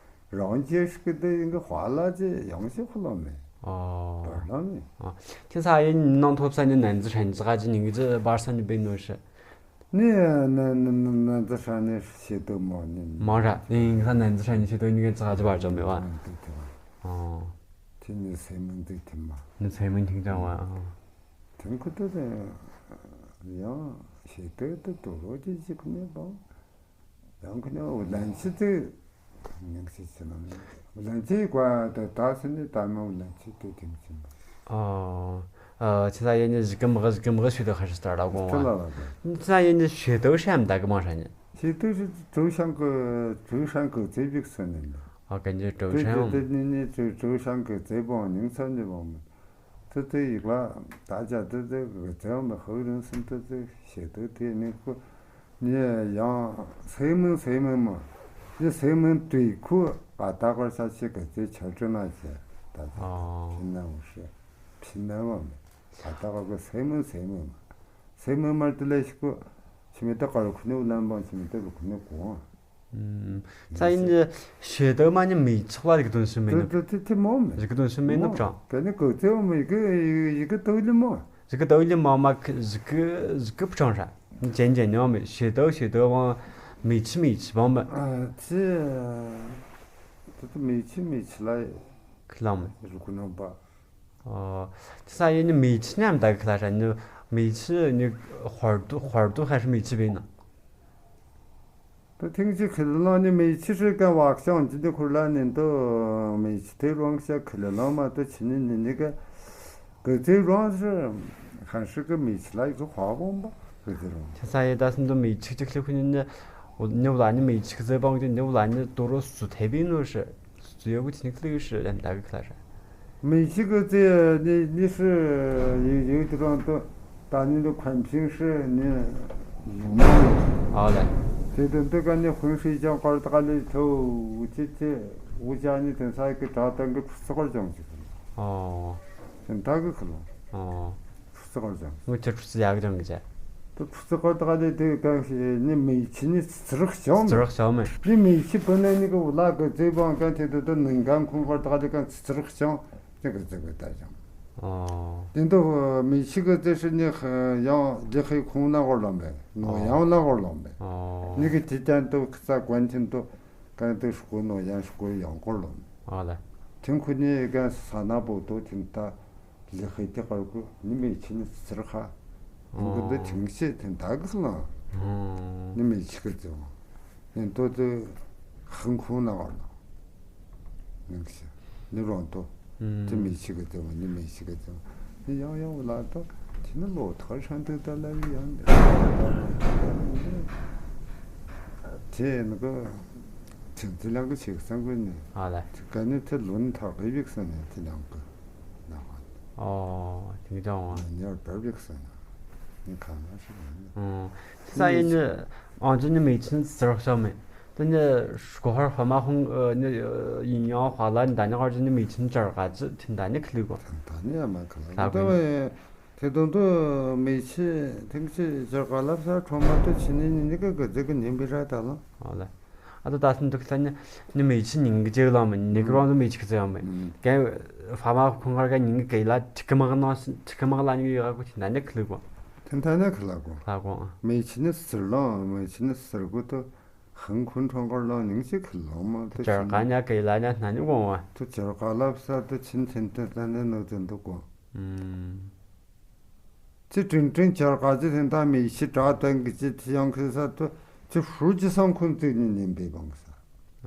རང་རྒྱལ་ཞིག་གི་དེ་ཡིན་གི་ཧ་ལ་ཅི་ཡང་ཞིག་ཁུ་ལམ་མེ། ཨོ། བར་ལམ་མེ། ཨོ། ཁྱེད་ས་ཡིན་ནང་ཐོབ་ས་ནི་ནན་ཙི་ཧྲན་ཙི་ག་ཅི་ཉིང་གི་ཅི་བར་ས་ནི་བེ་ནོ་ཤི། ནི་ནན་ནན་ནན་ཙི་ཧྲན་ནི་ཤེ་ཏོ་མོ་ནི། མ་ར་ནི་ཡིན་ས་ནན་ཙི་ཧྲན་ནི་ཤེ་ཏོ་ཉིང་གི་ཅི་ག་ཅི་བར་ཅོ་མེ་བ། ཨོ། ཁྱེད་ནི་སེ་མིན་དེ་ཐིམ་མ། ནི་སེ་མིན་ཐིང་ཅང་བ། ཨོ། ཐིམ་ཁུ་ཏོ་དེ་ཡང་ཤེ་ཏོ་དེ་ཏོ་རོ་ཅི་ཅི་ཁུ་མེ་བ། ཡང་ཁོ་ནི་འུ་ལན་ཆི་དེ་ཉིང་ཆི་ཆི་ནམ། འུ་ལན་ཆི་ཀོ་ད་ད་སི་ནི་ད་མ་འུ་ལན་ཆི་དེ་ཐིང་ཆི་མ། ཨོ། ཨ་ཆི་ས་ཡེ་ནི་ཞིག་གི་མ་གི་ཞིག་གི་མ་གི་ཤེ་དོ་ཁ་ཤི་ཏ་ར་གོང་བ། ཆི་ལ་ལ་དེ། ཆི་ས་ཡེ་ནི་ཤེ་དོ་ཤམ་ད་གི་མ་ཧྲ་ནི། ཤེ་དོ་ཤི་ཀྲུའུ་ཞང་གི་ཀྲུའུ་ཞང་གི་ཙེ་བིག་སོ་ནི་ནི། ཨོ་གན་ཇི་ཀྲུའུ་ཞང་། དེ་དེ་ནི་ནི་ཀྲུའུ་ཀྲུའུ་ཞང་གི་ཙེ་བོང་ཉིང་ཚ་ནི་བོང་མི། དེ་དེ་ཡིག་ལ་ད་ཅ་དེ་དེ་གི་ཙེ་བོང་མི་ཧུ་རིན་སིན་དེ་དེ་ཤེ་དོ་དེ་ནི་ཁོ། ནི་ཡང་སེ་མོན་སེ་མོན་མོ། ནི་སེ་མོན་དུས་ཁོ་ཨ་ད་གར་ས་ཆི་གི་ཙེ་ཆ་ཀྲི་ན་ཅེ་ད་ཅ། ཨོ། ཕིན་ན་འུ་ཤི་ཕིན་ན་བ་མི། ཨ་ད་གར་གི་སེ་མོན་སེ་མོན་མོ། སེ་མོན་མར་དེ་ལས་ཤི་ཁོ་ཆི་མི་ད་གར་ཁོ་ནི་འུ་ལན་བང་ཆི་མི་ད་གི་ཁོ་ནི་གོ། ཨུམ། ས་ཡིན་ཤེ་དོ་མ་ནི་མི་ཆི་ལ་རིག་དོན་སུ་མེ་ནོ། དེ་དེ་དེ་མོ་མེ། རིག་དོན་སུ་མེ་ནོ་བྲང་། ག་ནི་གོ་ཙེ་བོང་མི་གི་ཡི་གི་དོ་ལི་མོ། ཞིག་གི་དོ་ལི་མ་མ་ཞིག་གི་ཞིག་གི་བྲང་ཧྲ། ནི་ཅན་ཅན་ཉོ་མི་ཤེ་དོ་ཤེ་དོ་བང་མི་ཆི་མི་ཆི་བང་མི། ཨ་ཅི། དེ་དེ་མི་ཆི་མི་ཆི་ལ་ཁི་ལང་མི། རུ་ཁུ་ནོ་བ། ཨོ། ཅི་ས་ཡེ་ནི་མི་ཆི་ཉམ་ད་གི་ཁི་ལ་ཧྲ་ནི་མི་ཆི་ནི་ཧོར་དུ་ཧོར་དུ་ཧ་ཧྲི་མི་ཆི་བེ་ནོ། ད་ཐེངས་ཅིག་ཁི་ལ་ནི་མི་ཆི་ཧྲི་ཀ་བག་ཅང་ཅི་ནི་ཁུར་ལ་ནི་འདུ་མི་ཆི་དེ་རོང་ཤ་ཁི་ལ་ལ་མ་ཏོ་ཆི་ནི་ནི་ནི་ཀ་གི་ཙེ་རོང་ཧྲི་ཧན་ཧྲི་ཀ་མི་ཆི་ལ་ཡི་ཁ་ཧ་གོང་པ་གི་ཙེ་རོང་། ཆ་ས་ཡེ་ད་སི་འདུ་མི་ཆི་ཅིག་ལི་ཁུ་ནི་ནི་ནི་ཝ་ལ་ནི་མི་ཆི་ཀ་ཙེ་བང་ཅི་ནི་ཝ་ལ་ནི་ཏོ་རོ་སུ་ཐེ་བི་ནོ་ཧྲི། ཙུ་ཡོ་གུ་ཅི་ནི་ཀླུ་ཧྲི་ལེམ་ད་གི་ཁ་ཧྲ། མི་ཆི་གི་ཙེ་ནི་ནི་ཧྲི་ཡི་ཡི་དུ་རང་དུ་ད་ནི་དུ་ཁོན་ཕིང་ཧྲི་ནི་ཡུ་མ་ཡོ། ཨ་ལེ། དེ་དུ་འདི་ག་ནི་ཧུན་ཧྲི་ཅང་ཀར་ད་ག་ལི་ཐོ་ཅི་ཅི་འུ་ཅག་ནི་དེ་ས་གི་དྲ་ཏང་གི་ཁུ་ཙི་ཀར་ཅང་ཅི་ཁུ། ཨོ། དེ་ད་གི་ཁུ་ལོ། ཨོ། ཁུ་ཙི་ཀར་ཅང་། ངོ་ཅི་ཁུ་ཙི་ཡག་ཅང་གི་ཅ། ཏུ་ཁུ་ཙི་ཀར་ད་ག་ལེ་དེ་ག་ནི་མི་ཆི་ནི་ཙི་རག་ཅང་མེ། ཙི་རག་ཅང་མེ། ནི་མི་ཆི་པ་ནི་ནི་གི་ཝ་ལ་གི་ཙེ་བང་ག་དེ་དུ་དུ་ནིང་ག་ཁུང་ཀར་ད་ག་ལེ་ག་ཙི་རག་ཅང་དེ་གི་ཙེ་གི་ད་ཅང་། ཨོ། དེ་དུ་མི་ཆི་གི་ཙེ་ཧྲི་ནི་ཡང་ལི་ཧི་ཁུང་ན་གོར་ལོ་མེ། ནོ་ཡང་ན་གོར་ལོ་མེ། ཨོ། ནི་གི་དེ་ཅན་དུ་ཁུ་ཙ་གོན་ཐིན་དུ་ག་དུ་ཧྲི་གོ་ནོ་ཡང་ཧྲི་གོ་ཡང་གོར་ལོ་མེ། ཨ་ལེ། ཐིང་ཁུ་ནི་ག་ས་ན་པོ་དོ་ཐིང་ད། ལི་ཧི་ཏི་ཀར་གུ་ནི་མི་ཆི་ནི་ཙི་རག་ཁ། ཨོ། ནི་གུ་འདི་ཐིང་ཤེ་ཐིང་ད་གི་ལ། ཨོ། ནི་མི་ཆི་གི་ཙེ་བང་། ནི་དོ་དུ་ཧང་ཁུང་ན་གར་ལ། ནིང་ཤེ། ནི་རོང་དོ། ཨུམ། དེ་མི་ཆི་གི་ཙེ་བང་ནི་མི་ཆི་གི་ཙེ་བང་། ནི་ཡང་ཡང་ལ་དོ། དེ་ནི་ལོ་ཐག་ཧྲན་དུ་ད་ལ་ཡང་དེ། དེ་ནི་གུ་ཐིང་ཙི་ལང་གི་ཆིག་སང་གུ་ནི། ཨ་ལེ། དེ་ག་ནི་དེ་ལོན་ཐག་གི་བིག་སང་ནི་དེ་ལང་གི། ཨོ། དེང་སང་ཨ། ཉར་བར་བིག་སོང་ན། ནི་གང་ན་ཞིག་ཡིན། ཨོ། ས་ཡིན་ནི། ཨང་ཅི་ནི་མི་ཆི་ནི་ཙི་རག་ཤོ་མེ། དེ་ནི་སྒོ་ཧར་ཧོ་མ་ཧོང་ནི་ཡིན་ཡང་ཧོ་ལ་ནི་ད་ནི་ཧར་ཅི་ནི་མི་ཆི་ནི་ཙི་རག་ག་ཅི་དེ་ད་ནི་ཁི་ལི་གོ། དེ་ད་ནི་ཡ་མ་ཁི་ལ་གོ། དེ་དོན་དུ་མི་ཆི་ཐེངས་ཆི་ཙི་རག་ག་ལབ་ས་ཁྲོ་མ་དུ་ཆི་ནི་ནི་ནི་གི་གི་ཙི་གི་ནི་བི་ར་ད་ལ། ཨོ་ལེ། ཨ་ཏོ་ད་སི་འདུག་ས་ནི་ནི་མི་ཆི་ཉིང་གི་ཅིག་ལོ་མེ། ནི་གི་རོང་དུ་མི་ཆི་གི་ཙི་ཡོང་མེ། ཨུམ། གན་ཕ་མ་ཁོང་ཁར་ག་ཉིང་གི་གི་ལ་ཁྲིག་གི་མག་ནོ་ཁྲིག་གི་མག་ལ་ཉིང་གི་ཡོད་ག་གོ་ཅི་ན་ནི་ཁི་ལི་གོ། དེ་ད་ནི་ཁི་ལ་གོ། ལ་གོ། མི་ཆི་ནི་ཟུར་ལོ་མི་ཆི་ནི་ཟུར་གོ་ཏོ་ཧང་ཁུན་ཁྲོང་ཁར་ལོ་ཉིང་ཅིག་ཁི་ལོ་མ་ཏོ་ཅར་ཆི་ག་ནི་ཉ་གི་ལ་ཉ་ན་ནི་གོ་བ། ཏོ་ཅར་ག་ལབ་ས་ཏོ་ཆིན་ཐེན་ཐེན་ད་ནི་ནོ་ཏོ་འདུག་གོ། ཨུམ། ཅི་ཀྲིང་ཀྲིང་ཅར་ག་ཅི་ཐེན་ད་མི་ཤི་དྲག་ཏང་གི་ཅི་ཐི་ཡང་ཁི་ས་ཏོ་ཅི་ཧྲུ་ཅི་སང་ཁུན་ཙི་ནི་ནིམ་པེ་བང་ས།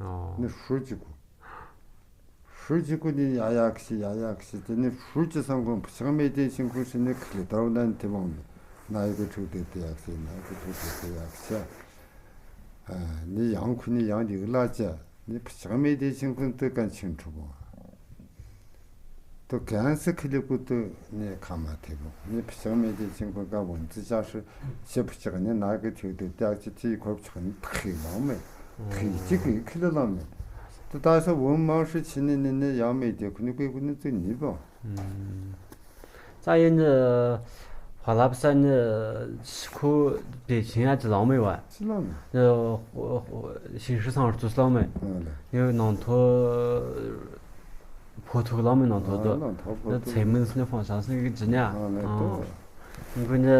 ཨོ། ནི་ཧྲུ་ཅི་གུ། ཧྲུ་ཅི་གུ་ནི་ཡ་ཡ་ཁི་ཤི་ཡ་ཡ་ཁི་ཤི་ཏེ་ནི་ཧྲུ་ཅི་སང་ཁུན་ཕི་ཆག་མེ་ཏེ་ཤིང་ཁུན་ཤི་ནི་ཁི་ལི་ཏའོ་ནན་ཏེ་བང་མེ། ན་ཡི་གི་ཁྲུ་ཏེ་ཏེ་ཡ་ཁི་ཤི་ན་ཡི་གི་ཁྲུ་ཏེ་ཏེ་ཡ་ཁི་ཤི། ནི་ཡང་ཁུ་ནི་ཡང་ལིག་ལ་ཅ། ནི་ཕི་ཆག་མེ་ཏེ་ཆིང་ཁུན་ཏུ་ཀན་ཆིང་ཁྲུ་བོ། ཏུ་ཀན་སི་ཁི་ལི་ཀུ་ཏུ་ནི་ཁ་མ་ཐེ་བོ། ནི་ཕི་ཆག་མེ་ཏེ་ཆིང་ཁུན་ཀ་བོན་ཙི་ཅ་ཧྲི་ཤེ་ཕི་ཆག་ནི་ན་གི་ཐེ་ཏུ་ཏ་ཅི་ཏི་ཁོར་ཕི་ཆག་ནི་ཐི་ལོ་མེ། ཐི་ཅི་གི་ཁི་ལི་ལོ་མེ། ཏུ་ད་ས་བོན་མ་ཧྲི་ཆི་ནི་ནི་ནི་ཡང་མེ་ཏེ་ཁུ་ནི་ཀུ་ཀུ་ནི་ཙི་ནི་བོ། ཙ་ཡེ་ནི་ཧ་ལབ་ས་ནི་ཤི་ཁོ་བེ་ཆིན་ཡ་ཅི་ལོ་མེ་བ། ཅི་ལོ་མེ། ནི་ཤིང་ཧྲི་སང་ཧྲི་ཏུ་ལོ་མེ། ནི་ནང་ཐོ་ཕོ་ཐུག་ལོ་མེ་ནང་ཐོ་དོ། ནི་ཚེ་མིན་སི་ནི་ཕོང་ཤང་སི་གི་ཅི་ཉ། ནི་ཁོ་ནི་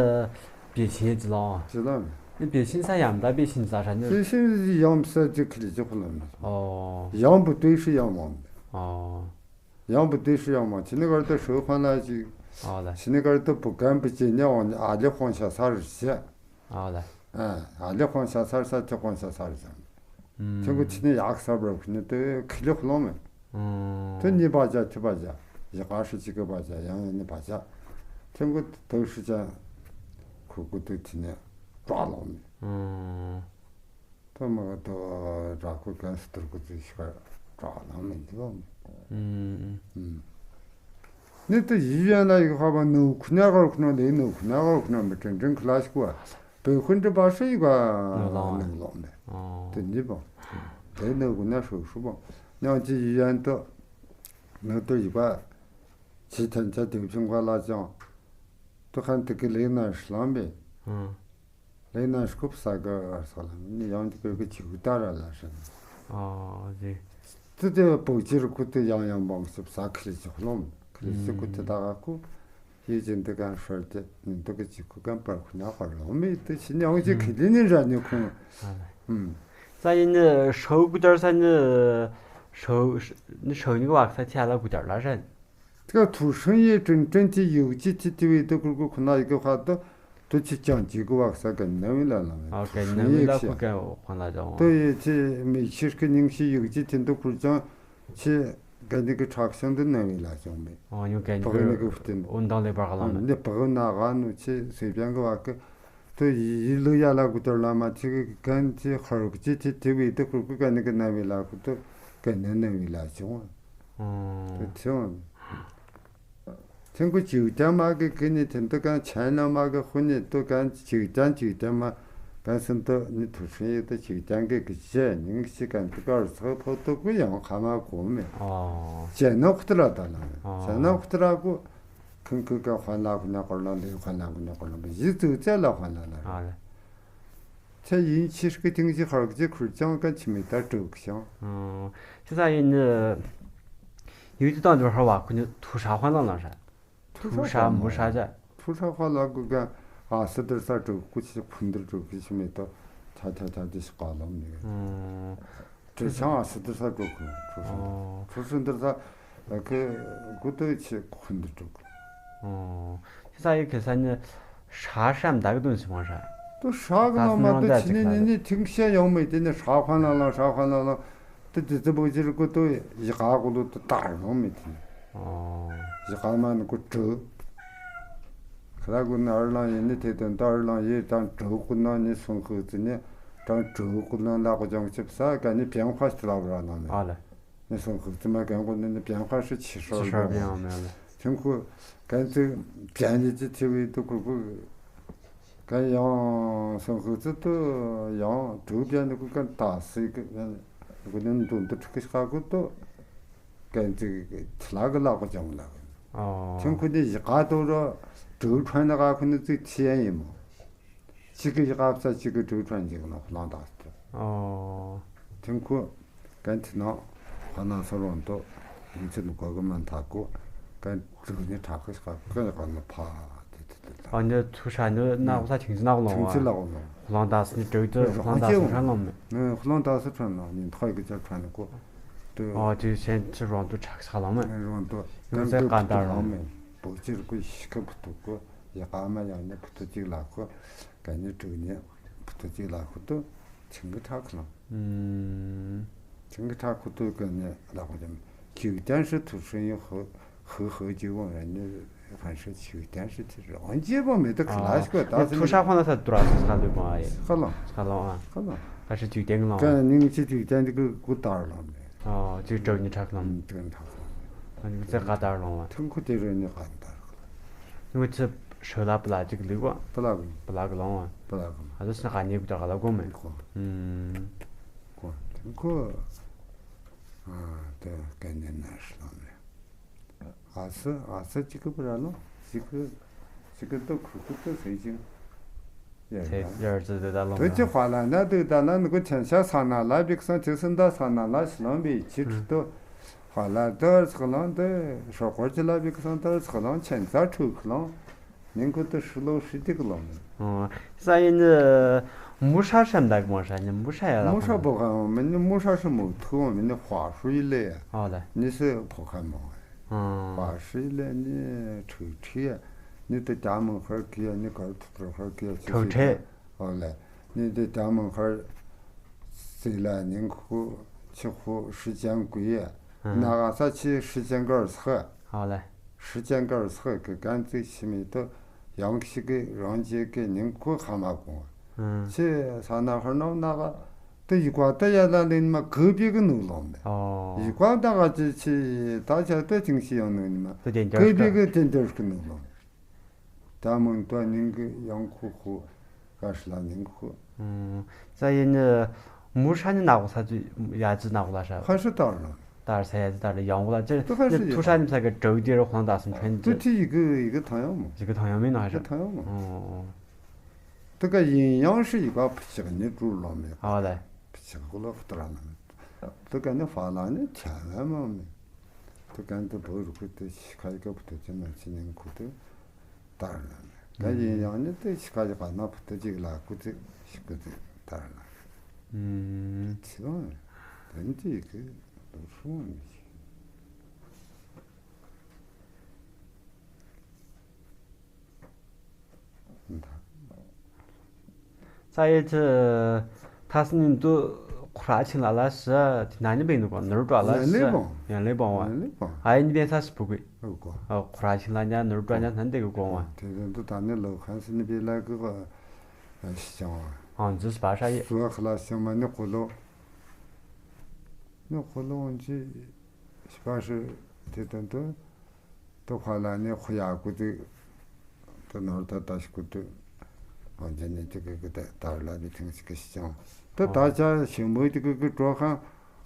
བེ་ཆིན་ཡ་ཅི་ལོ། ཅི་ལོ་མེ། ནི་བེ་ཆིན་ས་ཡམ་ད་བེ་ཆིན་ས་ཧྲ་ནི། བེ་ཆིན་ཡམ་ས་ཅི་ཁི་ལི་ཅི་ཁོ་ལོ་མེ། ཨོ། ཡམ་བུ་ཏུ་ཧྲི་ཡམ་མོ་མེ། ཨོ། ཡང་བུ་ཏི་ཧྲི་ཡང་མ་ཆི་ནི་གར་ཏུ་ཧྲུ་ཁོ་ན་ཅིག་ཨོ་ལེ། ཆི་ནི་གར་ཏུ་བུ་གན་བུ་ཅི་ཉ་འོང་ཨ་ལེ་ཁོང་ཤ་ས་རུ་ཤ། ཨོ་ལེ། ཨ་ལེ་ཁོང་ཤ་ས་རུ་ས་ཅི་ཁོང་ཤ་ས་རུ་ཤ། ཨུམ། ཐེངས་གུ་ཐི་ནི་ཡག་ས་བར་ཁུ་ནི་དེ་ཁི་ལི་ཁུ་ལོང་མེ། ཨུམ། དེ་ནི་བ་ཇ་ཐི་བ་ཇ་ཡི་ག་ཧྲི་ཅི་གི་བ་ཇ་ཡང་ཡང་ནི་བ་ཇ། ཐེངས་གུ་དེ་ཧྲི་ཅ་ཁུ་གུ་དེ་ཐི་ནི་བྲ་ལོང་མེ། ཨུམ། ཐོ་མ་ག་ཐོ་ར་ཁུ་གན་སི་ཏུར་ཁུ་ཙི་ཤི་ཁ་ཏྲ་ལང་མི་འདི་བ་མི། ཨུམ། ཨུམ། ནི་ཏུ་ཡི་ཡན་ལ་ཡི་ཁ་བ་ནུ་ཁུ་ན་གར་ཁུ་ན་ལེ་ནུ་ཁུ་ན་གར་ཁུ་ན་མི་ཏྲིན་ཏྲིན་ཁུ་ལ་ཤི་ཁུ་བ། པེ་ཁུན་ཏུ་བ་ཤི་ཡི་ག་ནུ་ལོང་ནུ་ལོང་མི། ཨོ། ཏུ་འདི་བ། ཏེ་ནུ་ཁུ་ན་ཤུ་ཤུ་བ། ཉང་ཅི་ཡི་ཡན་ཏུ་ནུ་ཏུ་ཡི་བ། ཅི་ཐན་ཅ་ཏུ་ཕིང་ག་ལ་ཅང་། ཏུ་ཁན་ཏུ་ཀི་ལེ་ན་ཤི་ལང་མི། ཨུམ། ལེ་ན་ཤི་ཁུ་བ་ས་ག་ཨར་ས་ལ་ནི་ཡང་ཏུ་ཀི་ཀི་ཅི་གུ་ཏ་ར་ལ་ཤི་ན། ཨོ་ཟེ། ཏུ་ཏེ་བོ་ཅི་རུ་ཁུ་ཏུ་ཡང་ཡང་བང་ཤི་བ་ས་ཁི་ལི་ཅི་ཁུ་ལོང་ཁི་ལི་ཅི་ཁུ་ཏུ་ཏ་ག་ཁུ། ཡི་ཅི་ཏུ་གན་ཤར་ཏེ་ནི་ཏུ་ཀི་ཅི་ཁུ་གན་པར་ཁུ་ན་ཁར་ལོང་མི་ཏུ་ཅི་ནི་ཡང་ཅི་ཁི་ལི་ནི་ར་ནི་ཁུ། ཨ་ལེ། ཨུམ། ས་ཡི་ནི་ཤོ་གུ་ཏར་ས་ནི་ཤོ་ནི་ཤོ་ནི་ག་བག་ས་ཅི་ཨ་ལ་གུ་ཏར་ལ་ཤན། ཏེ་ཀ་ཐུ་ཤིང་ཡེ་ཏྲིན་ཏྲིན་ཏེ་ཡུག་ཅི་ཏེ་ཏེ་བི་ཏེ་ཀུར་ཀུ་ཁོ་ན་ཡི་གེ་ཁ་ཏོ་ཏུ་ཅི་ཅང་ཅི་གུ་བག་ས་གན་ན་བི་ལ་ལ་མེ། ཨོ་གན་ན་བི་ལ་ཁུ་གན་ཁོ་ན་ཅང་། ཏོ་ཡེ་ཅི་མི་ཤིར་ཀི་ཉིང་ཤི་ཡུག་ཅི་ཏེ་ཏུ་ཀུར་ཅང་ཅི་གན་ནི་གི་ཁྲག་ཤིང་ཏུ་ན་བི་ལ་ཅང་མེ། ཨོ་ཉུ་གན་ནི་གི་ཕག་ནི་གི་ཕུ་ཏིན་འོན་དང་ལེ་བར་ག་ལ་མེ། འདི་ཕག་ན་ག་ནུ་ཅི་སེ་པྱང་གི་བག་གི། ཏུ་ཡི་ལུ་ཡ་ལ་གུ་ཏོར་ལ་མ་ཅི་གི་གན་ཅི་ཧར་གི་ཅི་ཏེ་ཏེ་བི་ཏེ་ཀུར་ཀུ་གན་ནི་གི་ན་བི་ལ་ཁུ་ཏོ་གན་ནི་ན་བི་ལ་ཅང་། ཨོ། ཏེ་ཚེ་འོང་། ཐེངས་ཁུ་ཅིག་ཏེ་མ་གི་ཀི་ནི་ཐེན་ཏུ་གན་ཆན་ན་མ་གི་ཧུ་ནི་ཏུ་གན་ཅིག་ཏེ་ཅིག་ཏེ་མ་གན་སིན་ཏུ་ནི་ཐུ་ཤིང་ཡེ་ཏུ་ཅིག་ཏེ་གི་ཀི་ཅེ་ཉིང་ཤི་གན་ཏུ་གར་ཚ་ཕོ་ཏུ་ཀུ་ཡང་ཁ་མ་གོ་མེ། ཨོ། ཅེ་ནོ་ཁུ་ཏུ་ར་ཏ་ལ་མེ། ཨོ། ཅེ་ནོ་ཁུ་ཏུ་ར་གུ་ཁུན་ཁུ་ག་ཧོན་ལ་ཁུ་ན་ཀོར་ལ་ལེ་ཧོན་ལ་ཁུ་ན་ཀོར་ལ་མེ་ཡི་ཙུ་ཙེ་ལ་ཧོན་ལ་ལ། ཨ་ལེ། ཚེ་ཡིན་ཕྱིར་ཀི་ཏིང་ཅི་ཧར་ཀི་ཅི་ཁུར་ཅང་ཀ་ཆི་མི་ཏ་དྲུག་ཤང་། ཨོ། ཅི་ས་ཡིན་ནི། ཡུལ་དུ་དང་དུ་ཧར་བ་ཁུ་ནི་ཐུ་ཧྲ་ཧོན་ལ་ལ་ཧྲ། ཐུ་ཧྲ་མུ་ཧྲ་ཅ། ཐུ་ཧྲ་ཧོན་ལ་གུ་ག་ཨ་སི་དིར་ས་དྲུག་ཀུ་ཅི་ཁུན་དིར་དྲུག་ཀི་ཆི་མི་ཏ་ཐ་ཐ་ཐ་ཏི་ཤི་ཀ་ལོ་མི། ཨོ། ཁྲུ་ཆང་ཨ་སི་དིར་ས་དྲུག་ཁུ་ཁྲུ་སུན་དིར། ཨོ། ཁྲུ་སུན་དིར་ས་ཨ་ཁེ་གུ་ཏོ་ཆེ་ཁུན་དིར་དྲུག་ཁུ། ཨོ། ཁེ་ས་ཡི་ཁེ་ས་ནི་ཧྲ་ཧྲམ་དག་དུན་སི་མ་ཧྲ། ཏོ་ཧྲ་གི་ནང་མ་ཏོ་ཆི་ནི་ནི་ནི་ཐིང་ཤེ་ཡོང་མི་ཏེ་ནི་ཧྲ་ཁོན་ལ་ལ་ཧྲ་ཁོན་ལ་ལ་ཏོ་ཏི་ཙི་བོ་ཅི་རུ་གུ་ཏོ་ཡི་ག་གུ་ལུ་ཏོ་ཏར་ཡོང་མི་ཏེ་ནི། ཨོ། ཡི་ག་མ་ནི་གུ་དྲུག། ཁ་ལ་གུ་ནི་ཨར་ལང་ཡིན་ནི་ཏེ་དོན་ཏོ་ཨར་ལང་ཡི་ཏང་དྲུག་གུ་ནང་ནི་སུང་ཁུ་ཙི་ནི་ཏང་དྲུག་གུ་ནང་ལ་གུ་ཅང་ཆིབ་ས་ག་ནི་བེང་ཁ་ཤི་ལ་བ་ར་ནང་ནི། ཨ་ལེ། ནི་སུང་ཁུ་ཙི་མ་གན་གུ་ནི་ནི་བེང་ཁ་ཤི་ཆི་ཤོར་ཆི་ཤོར་བེང་ཨ་མེ་ཨ་ལེ། ཐིང་ཁུ་གན་ཙི་བེང་ནི་ཅི་ཆི་བི་ཏུ་ཁུ་གུ་གན་ཡང་སུང་ཁུ་ཙི་ཏུ་ཡང་དྲུག་བེང་ནི་གུ་གན་ཏ་སི་གི་གན་གུ་ནི་དུན་ཏུ་ཁྲི་ཁི་ཤ་གུ་ཏུ། གན་ཙི་ཐི་ལ་གི་ལ་གོ་ཅང་ལ་གོ། ཨོ། ཐེངས་ཁུ་ནི་ཡི་ག་ཏོ་རོ་དྲུག་ཁྲོན་ན་ག་ཁུ་ནི་ཙི་ཐི་ཡན་ཡིན་མོ། ཅིག་གི་ཡི་ག་བ་ས་ཅིག་གི་དྲུག་ཁྲོན་ཅིག་ནོ་ལང་ད་སྟེ། ཨོ། ཐེངས་ཁུ་གན་ཐི་ནོ་ཁ་ན་སོ་རོང་ཏོ་ཡིན་ཚུལ་གོ་གི་མན་ཐ་གོ། གན་དྲུག་ནི་ཁྲག་གི་ཤ་གན་ཡི་ག་ནི་ཕ་ཏེ་ཨ་ནི་ཐུ་ཧྲ་ནི་ན་ཧོ་ས་ཐིང་ཅི་ན་ཧོ་ལོང་བ། ཐིང་ཅི་ལ་ཧོ་ལོང་། ཧོ་ལོང་ཏ་སི་ནི་དྲུག་ཏུ་ཧོ་ལོང་ཏ་སི་ཧྲན་ལོང་མེ། ནི་ཧོ་ལོང་ཏ་སི་ཧྲན་ལོང་ནི་ཐོ་ཡི་གི་ཅར་ཧྲན་ལོང་གོ། ཏུ། ཨོ་ཏུ་སེན་ཅི་རོང་ཏུ་ཁྲག་ཤ་ལོང་མེ། རོང་ཏུ་ཡོང་ཟེ་ཀ་ཏར་ལོང་མེ། བོ་ཅི་རུ་གུ་ཤི་ཁ་ཕུ་ཏུ་གོ། ཡ་ཀ་མ་ཡང་ནི་ཕུ་ཏུ་ཅིག་ལ་གོ། ག་ནི་དྲུག་ནི་ཕུ་ཏུ་ཅིག་ལ་གོ་ཏུ། ཐིང་གི་ཁྲག་ལོང་། ཨུམ། ཐིང་གི་ཁྲག་ཁུ་ཏུ་གི་ནི་ལ་གོ་ཅམ། ཅིག་ཏན་ཧྲི་ཐུ་ཧྲི་ཡོ་ཧུ་ཧུ་ཧུ་ཅི་བོ་ཡ་ནི་ཧན་ཧྲི་ཅིག་ཏན་ཧྲི་ཐི་རོང་ཅི་བོ་མེ་ཏོ་ཁ་ལ་ཤི་གོ་ད་སི་ཐུ་ཧྲ་ཁོ་ན་ས་ཏུ་ར་སི་ཁ་ལུ་བོ་ཨ་ཡེ། ཁ་ལོང་། ཁ་ལོང་ཨ། ཁ་ལོང་། ཁ་ཧྲི་ཅིག་ཏན་ལོང་། ག་ནིང་ཅི་ཅིག་ཏན་ཏི་གུ་གུ་ཏར་ལོང་མེ། ཨོ་ཅིག་ཏྲོ་ནི་ཁྲག་ལོང་མེ། ཏྲོ་ནི་ཁྲག་ལོང་མེ། ཨ་ནི་ཙེ་ཀ་ཏར་ལོང་བ། ཐུང་ཁུ་ཏེ་རོ་ནི་ཀ་ཏར། ནུ་ཚེ་ཤོ་ལ་པ་ལ་ཅིག་ལི་གོ། པ་ལ་གི། པ་ལ་གི་ལོང་བ། པ་ལ་གི། ཨ་ཏོ་སི་ན་ག་ནི་གུ་ཏ་ག་ལ་གོ་མེ། གོ། ཨུམ། གོ། ཐེངས་ཁོ། ཨ་ཏེ་གན་ནི་ན་ཧྲི་ལོང་མེ། ཨ་སི་ཨ་སི་ཅིག་གི་པ་ར་ལོང་། ཅིག་གི་ཅིག་གི་ཏོ་ཁུ་ཁུ་ཏོ་སེ་ཅིང་། ཡར་ཡར་ཙི་ཏེ་ད་ལོང་། ཏོ་ཅི་ཧ་ལ་ན་ཏེ་ད་ལ་ནི་གོ་ཆན་ཤ་ས་ན་ལ་བིག་སང་ཅི་སི་ད་ས་ན་ལ་ཤི་ལོང་བི་ཅི་ཁྲི་ཏོ། ཧ་ལ་ཏར་ཚག་ལང་ཏེ་ཧྲོ་ཁོར་ཅི་ལ་བིག་སང་ཏར་ཚག་ལང་ཆན་ཙ་ཁྲུ་ཁ་ལོང་། ནིང་ཁུ་ཏུ་ཧྲི་ལོ་ཧྲི་ཏི་ཀ་ལོང་། ཨོ། ས་ཡིན་ནི་མུ་ཧྲ་ཧྲམ་དག་མོ་ཧྲ་ནི་མུ་ཧྲ་ཡ་ལ། མུ་ཧྲ་བོ་ཁ་མི་ནི་མུ་ཧྲ་ཧྲི་མོ་ཐུ་མི་ནི་ཧྭ་ཧྲི་ལེ། ཨོ་ལེ། ནི་སི་བོ་ཁ་མོ། ཨོ། ཧྭ་ཧྲི་ལེ་ནི་ཁྲུ་ཁྲི་ཡ། ནི་ཏེ་ཏ་མོ་ཧར་ཁི་ཡ་ནི་གར་ཐུ་ཏྲོ་ཧར་ཁི་ཡ་ཆི་ཁྲུ་ཁྲི། ཨོ་ལེ། ནི་ཏེ་ཏ་མོ་ཧར། ཙི་ལ་ཉིང་ཁུ་ཆི་ཁུ་ཧྲི་ཅན་གུ་ཡ། ཨ། ན་ག་ས་ཆི་ཧྲི་ཅན་གར་སི་ཧ། ཨོ་ལེ། ཧྲི་ཅན་གར་སི་ཧ་གི་གན་ཙི་ཆི་མི་ཏོ་ཡང་ཞིག་གི་རང་རྒྱལ་གི་ཉིང་ཁུ་ཧ་མ་གོང་། ཨ། ཆི་ས་ན་ཧར་ནོ་ན་ག་ཏི་ཡི་ཀ་ཏི་ཡ་ལ་ལེན་མ་གི་བི་གི་ནུ་ལོང་མེ། ཨོ། ཡི་ཀ་ད་ག་ཅི་ཆི་ད་ཆ་ཏི་ཅིང་ཞི་ཡང་ནུ་ནི་མ་གི་བི་གི་ཏེན་ཏེར་གི་ནུ་ལོང་མེ། ད་མོན་ཏོ་ཉིང་གི་ཡང་ཁུ་ཁུ་ག་ཧྲི་ལ་ཉིང་ཁུ། ཨུམ། ས་ཡིན་ནི་མུ་ཧྲ་ནི་ན་གོ་ས་ཏུ་ཡ་ཙི་ན་གོ་ལ་ཧྲ། ཧ་ཧྲི་ཏར་ལ། ཏར་ས་ཡ་ཙི་ཏར་ལ་ཡང་གོ་ལ་ཅི། ཏུ་ཧ་ཧྲི་ནི་ཐུ་ཧྲ་ནི་ས་གི་ཀྲོ་དི་རུ་ཁོང་ད་སུན་ཁྲེན་ཏུ་ཏི་ཡི་གི་ཡི་གི་ཐང་ཡང་མོ། ཡི་གི་ཐང་ཡང་མིན་ན་ཧ་ཧྲ། ཡི་གི་ཐང་ཡང་མོ། ཨོ། ཏུ་ག་ཡིན་ཡང་ཧྲི་ཡི་ག་ཕི་ཆག་ནི་ཀྲུ་ལོ་མེ། ཨོ་ལེ། ཕི་ཆག་གོ་ལོ་ཁ་ཏ་ར་ན་མེ། ཏུ་ག་ནི་ཧྥ་ལ་ནི་ཆ་ལ་མ་མེ། ཏུ་གན་ཏུ་བོ་རུ་ཁུ་ཏུ་ཤི་ཁ་ཡི་ག་བུ་ཏུ་ཅི་མ་ཅི་ཉིང་ཁུ་ཏུ་ཏར་ལ་མེ། ག་ཡིན་ཡང་ནི་ཏུ་ཤི་ཁ་ཡི་ག་ན་བུ་ཏུ་ཅིག་ལ་ཁུ་ཏུ་ཤི་ཁུ་ཏུ་ཏར་ལ་མེ། ཨུམ། ཅི་ལོ་མེ། ཏན་ཏི་གི་ལོ་ཧྲུ་མེ། ས་ཡི་ཅི་ཐ་སི་ཉིན་ཏུ་ཁོ་ར་ཆིང་ལ་ལ་ཤི་ཏི་ན་ནི་བེང་ནུ་གོ་ནུར་ཏོ་ལ་ཤི་ཡང་ལེ་བང་བ། ཡང་ལེ་བང་བ། ཡང་ལེ་བང་། ཨ་ཡིན་བེང་ས་སི་བུ་གི། ཨོ་གོ། ཨ་ཁོ་ར་ཆིང་ལ་ཉ་ནུར་ཏོ་ཉ་ནན་ཏེ་གི་གོང་བ། ཏེ་ཏེ་ཏུ་ད་ནི་ལོ་ཁན་སི་ནི་བེ་ལ་གི་གོ་ཤི་ཅང་བ། ཨང་ཛུ་སི་བ་ཧྲ་ཡི། སུ་བ་ཁ་ལ་ཤི་མ་ནི་ཁོ་ལོ། ནི་ཁོ་ལོ་འོན་ཅི་ཤི་བ་ཧྲི་ཏེ་ཏན་ཏུ། ཏོ་ཁ་ལ་ནི་ཁོ་ཡ་ཀུ་ཏི་ཏོ་ནོར་ཏ་ཏ་ཤི་ཀུ་ཏི་ཨོ་ཇ་ནི་ཏི་ཀི་ཀི་ཏ་ཏར་ལ་བི་ཐིང་ཤི་ཀི་ཤི་ཅང་ཏོ་ཏ་ཆ་ཤི་མོ་ཏི་ཀི་ཀི་ཀྲོ་ཁ་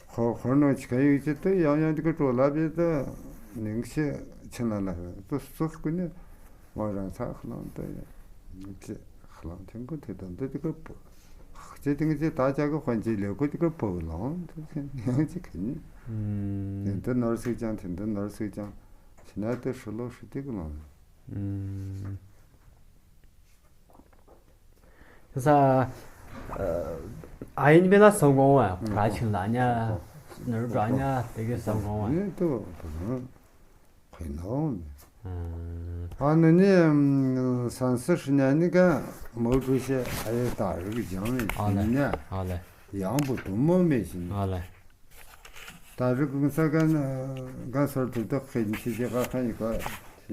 ཁོ་ཁོ་ནོ་ཆི་ཁ་ཡུ་ཅི་ཏོ་ཡང་ཡང་ཏི་ཀི་ཀྲོ་ལ་བི་ཏོ་ནིང་ཤི་ཆི་ན་ལ་ཏོ་སོ་སྐུ་ནི་མོ་རང་ཚ་ཁ་ལང་ཏོ་ཡ་ནིང་ཤི་ཁ་ལང་ཐེང་ཀུ་ཏི་ཏོ་ཏི་ཀི་པོ་ཁ་ཅི་ཐིང་ཅི་ཏ་ཆ་ཀི་ཁོན་ཅི་ལེ་ཀུ་ཏི་ཀི་པོ་ལང་ཏོ་ཡང་ཅི་ཁ་ནི་ཏེ་ཏོ་ནོར་སི་ཅང་ཏེ་ཏོ་ནོར་སི་ཅང་། ཤི་ན་ཏེ་ཧྲི་ལོ་ཧྲི་ཏེ་གི་ལོ། ཨུམ། ས་ཨ་ཡིན་བེ་ན་སང་གོང་བ་ཁོ་ར་ཆིང་ལ་ཉ་ནུར་ཏོ་ཉ་ཏེ་གི་སང་གོང་བ། ནི་ཏོ་ཁོ་ན་འོ་མེ། ཨུམ། ཨ་ནི་ནི་སན་སི་ཧྲི་ཉ་ནི་ག་མོ་ཀྲུ་ཤེ་ཨ་ཡེ་ཏ་རི་གི་ཇང་མེ་ཨ་ལེ། ཉ་ཨ་ལེ། ཡང་བུ་དུ་མོ་མེ་ཤིང་། ཨ་ལེ། ཏ་རི་གུང་ས་ག་ན་ག་སོར་ཏུ་ཏོ་ཁེན་ཆི་ཅི་ག་ཁན་ཡི་ག་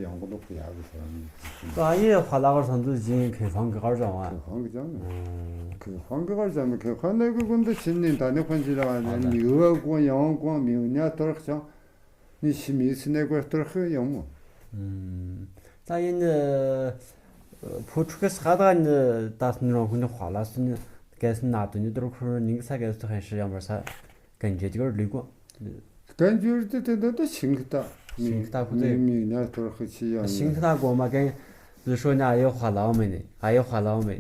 ཡང་གོ་ལོག་ཡ་གི་སོ་ནི། ཏ་ཡེ་ཧ་ལ་གར་སོན་ཏུ་ཇིང་ཁེ་ཧྥང་གི་གར་ཅང་བ། ཁེ་ཧྥང་གི་ཅང་མེ། ཨུམ། ཁེ་ཧྥང་གི་གར་ཅང་མེ། ཁེ་ཧྥང་ནེ་གི་གུན་ཏུ་ཆིན་ནི་ཏ་ནེ་ཁོན་ཅི་ར་ཨ་ནི་ལེ། མི་བ་གོང་ཡང་གོང་མི་ཉ་ཏོར་ཅང་ནི་ཤི་མི་སི་ནེ་གོ་ཏོར་ཁེ་ཡང་མོ། ཨུམ། ཏ་ཡིན་ཕོ་ཕྲུག་གི་ས་ག་ད་ནི་ཏ་སི་ནི་རང་ཁུ་ནི་ཧ་ལ་སི་ནི་གལ་སི་ན་ཏུ་ནི་ཏོར་ཁུ་ནི་གི་ས་གལ་སི་ཏོ་ཧན་ཤི་ཡང་བར་ས། གན་ཇེ་ཏི་གར་ལུས་གོ། གན་ཇེ་ཏི་ཏེ་ཏེ་ཏེ་ཤིང་ཁི་ཏ། ཤིང་ཁི་ཏ་ཁུ་ཏེ། མི་ཉ་ཏོར་ཁི་ཆི་ཡང་། ཤིང་ཁི་ཏ་གོ་མ་གན་ལུ་ཤོ་ཉ་ཨ་ཡེ་ཧ་ལའོ་མེ་ནི། ཨ་ཡེ་ཧ་ལའོ་མེ།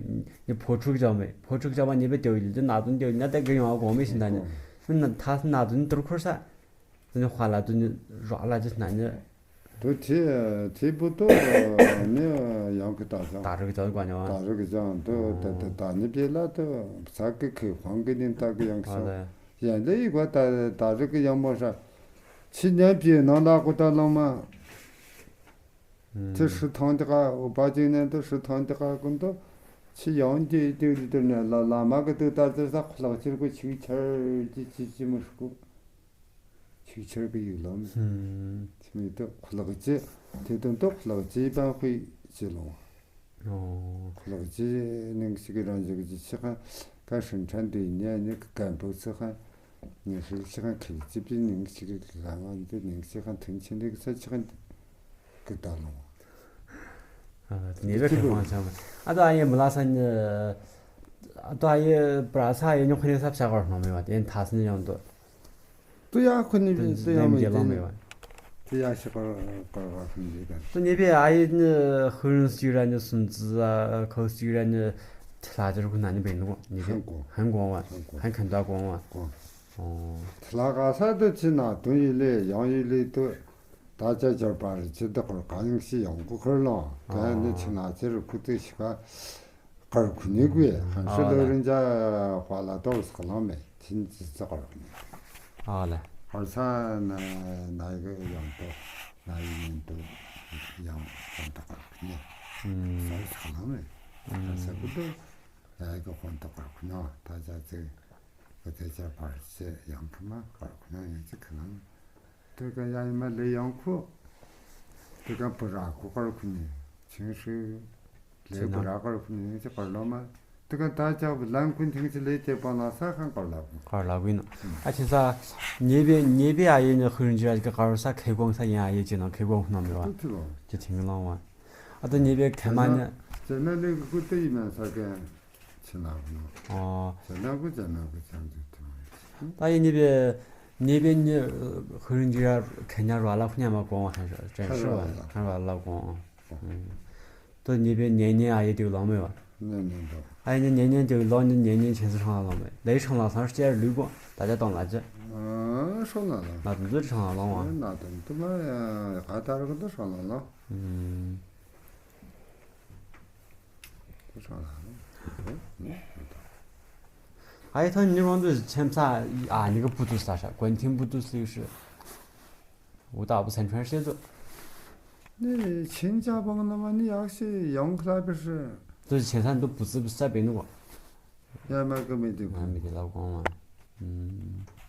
ནི་ཕོ་ཕྲུག་ཇོ་མེ། ཕོ་ཕྲུག་ཇོ་མ་ནི་བེ་ཏེ་ཡོ་ལི་ཏེ་ན་དུན་ཏེ་ཡོ་ཉ་ཏེ་གི་ཡོང་གོ་མེ་ཤིན་ད་ནི། ཨོ། ནི་ན་ཐ་ན་དུན་ཏོར་ཁུར་ས། ནི་ཧ་ལ་དུན་ནི་རོ་ལ་ཇི་ན་ནི། ཏུ་ཏེ་ཏེ་བུ་ཏོ་ནི་ཡང་ཁི་ཏ་ཅང་། ཏ་རི་གི་ཅང་གོ་ཉོ་བ། ཏ་རི་གི་ཅང་ཏུ་ཏ་ཏ་ཏ་ནི་བེ་ལ་ཏུ་ས་ཀི་ཁེ་ཧྥང་གི་ནི་ཏ་གི་ཡང་ཤང་། ཨ་ལེ། ཡང་ལེ་ཡི་གོ་ཏ་ཏ་རི་གི་ཡང་མོ་ཧྲ། ཆི་ཉན་པི་ནང་ལ་གོ་ཏ་ལོང་མ། ཨུམ། ཏེ་ཧྲི་ཐང་ཏེ་ཀ་འོ་པ་ཅིག་ནན་ཏུ་ཧྲི་ཐང་ཏེ་ཀ་གུན་ཏུ་ཆི་ཡང་ཏེ་ཏེ་ལི་ཏུ་ནེ་ལ་ལ་མ་གི་ཏུ་ཏ་ཏེ་ས་ཁོ་ལག་ཅིར་གོ་ཆིག་ཆར་ཅི་ཅི་ཅི་མི་ཧྲུ་གོ། ཆིག་ཆར་གི་ཡུལ་ལོ། ཨུམ། ཆི་མི་ཏུ་ཁོ་ལག་ཅི་ཏེ་ཏུ་ཏུ་ཁོ་ལག་ཅི་པན་ཧུའེ་ཅི་ལོ། ཨོ། ཁོ་ལག་ཅི་ནིང་ཞིག་གི་རང་ཞིག་གི་ཅི་ཁ་ཀ་ཧྲིན་ཁྲན་ཏེ་ཉ་ནི་ཀན་པོ་ཅི་ཁ་ནི་ཧྲིལ་ཅི་ཁ་ཁིལ་ཅི་པི་ནིང་ཞིག་གི་ག་ང་འདི་ནིང་ཞིག་ཁ་ཐུན་ཆེན་ཏེ་ས་ཅི་ཁ་གི་ཏ་ལོ། ཨ་ནི་བེ་ཁེ་ཧྥང་ཅང་མ། ཨ་ཏོ་ཨ་ཡེ་མི་ལ་ས་ནི། ཨ་ཏོ་ཨ་ཡེ་པྲ་ས་ཨ་ཡེ་ཉོ་ཁེ་ནི་ས་ཕྱ་གར་ནོ་མེ་བ་ཏེ་ཐ་སི་ནི་ཡོང་ཏོ། ཏུ་ཡ་ཁོ་ནི་བེ་ཏུ་ཡ་མེ་ཏེ། ཏུ་ཡ་ཤི་གར་གར་བ་ཁོ་ནི་བེ་ག། ཏུ་ནི་བེ་ཨ་ཡེ་ནི་ཧུན་སི་ར་ནི་སུན་ཙི་ཨ་ཁོ་སི་ར་ནི་ཐི་ལ་ཅར་ཁོ་ན་ནི་བེ་ནོ་ནི་བེ། ཧན་གོ། ཧན་གོ་བ། ཧན་གོ། ཧན་ཁན་ཏ་གོ་བ། གོ། ཨོ། ཐི་ལ་ག་ས་ཏུ་ཆི་ན་ཏུ་ཡི་ལེ་ཡང་ཡི་ལེ་ཏུ། ད་ཅ་ཅར་པ་རི་ཅི་ཏི་ཁོར་ག་ཡིང་ཤི་ཡོང་གུ་ཁོར་ལོ། ད་ནི་ཆི་ན་ཅི་རུ་ཁུ་ཏི་ཤི་ཁ་ཀར་ཁུ་ནི་གུ་ཧན་ཤི་ལོ་རིན་ཅ་ཧ་ལ་ཏོ་སི་ཁ་ལོ་མེ་ཆིན་ཅི་ཙི་ཀར་ཁུ་ནི། ཨ་ལེ། ཧར་ས་ན་ན་གི་ཡང་ཏོ་ན་ཡི་ཉིན་ཏོ་ཡང་ཧོན་ཏོ་ཀར་ཁུ་ནི། ས་སི་ཁ་ལོ་མེ་ཧར་ས་གུ་ཏོ་ན་གི་ཧོན་ཏོ་ཀར་ཁུ་ནི་ད་ཅ་ཅི། ཁོ་ཏེ་ཅ་བར་ཅེ་ཡང་ཁུ་མ་ཀར་ཁུ་ན་ཡང་ཅི་ཁ་ན། ཏེ་ཀ་ཡ་ཡི་མ་ལེ་ཡང་ཁུ། ཏེ་ཀ་བུ་ར་ཁུ་ཀར་ཁུ་ནི་ཆིང་ཧྲི་ལེ་བུ་ར་ཀར་ཁུ་ནི་ཡང་ཅི་ཀར་ལོ་མ། ཏེ་ཀ་ད་ཅ་བུ་ལན་ཁུ་ཐིང་ཅི་ལེ་ཏེ་པ་ན་ས་ཁང་ཀར་ལ་ཁུ། ཀར་ལ་ཁུ་ནོ། ཨ་ཆེན་ས་ཉེ་བའི་ཉེ་བའི་ཨ་ཡེ་ནི་ཧུར་འཇི་ར་ཀ་ཀར་ས་ཁེ་གོང་ས་ཡང་ཨ་ཡེ་ཅི་ནང་ཁེ་གོང་ནང་མེ་བ། ཏུ་ཏུ་ལོ། ཅི་ཐིང་ལོང་བ། ཨ་ཏོ་ཉེ་བའི་ཁེ་མ་ཉེ། ཅེ་ན་ལེ་ཀུ་ཏེ་ཡི་མ་ས་ཀེ། ཆི་ན་གུ་ནོ། ཨོ། ཆི་ན་གུ་ཆི་ན་གུ་ཆང་ཅུ་ཐུ་མ་ཡི། ད་ཡིན་ནི་བེ་ནི་བེ་ནི་ཧུ་རིན་ཇི་ར་ཁེ་ཉ་ར་ལ་ཁུ་ཉ་མ་གོང་བ་ཧན་ར་ཅན་ཧན་ཧྲི་བ་ར་ལ་ཧན་ར་ལ་གོང་། ཨོ། ཏོ་ནི་བེ་ཉེ་ཉེ་ཨ་ཡེ་ཏེ་ལོང་མེ་བ། ཉེ་ཉེ་ལོ། ཨ་ཡེ་ཉེ་ཉེ་ཏེ་ལོང་ཉེ་ཉེ་ཉེ་ཆེན་སུ་ཧྲང་ལ་ལོང་མེ། ལེ་ཧྲང་ལ་སང་ཤེར་ལུས་གོ་ད་ཅ་ཏོང་ལ་ཅི། ཨ་ཧྲང་ལ་ལོང་། ན་དུ་ཛུ་ཧྲང་ལ་ལོང་བ། ན་དུ་དུ་མ་ཡ་ག་ད་ར་ག་དུ་ཧྲང་ལ་ལོང་། ཨུམ། ཨ་ཡེ་ཐོ་ཉི་རོང་དུ་ཆེན་ཚ་ཨ་ནི་གི་བུ་དུ་ས་ཧྲ་ཀོན་ཐིང་བུ་དུ་སི་ཧྲི། ཝུ་ད་བུ་སན་ཁྲན་ཧྲེ་དུ། ནི་ཆིན་ཅ་བང་ན་མ་ནི་ཡག་ཤི་ཡོང་ཁ་ལ་བི་ཧྲི། དུ་ཆེན་ཚ་དུ་བུ་ཙི་བུ་ས་བེ་ནུ་གོ། ཡ་མ་གི་མི་དུ་གོ། མི་དུ་ལ་གོང་མ། ཨུམ།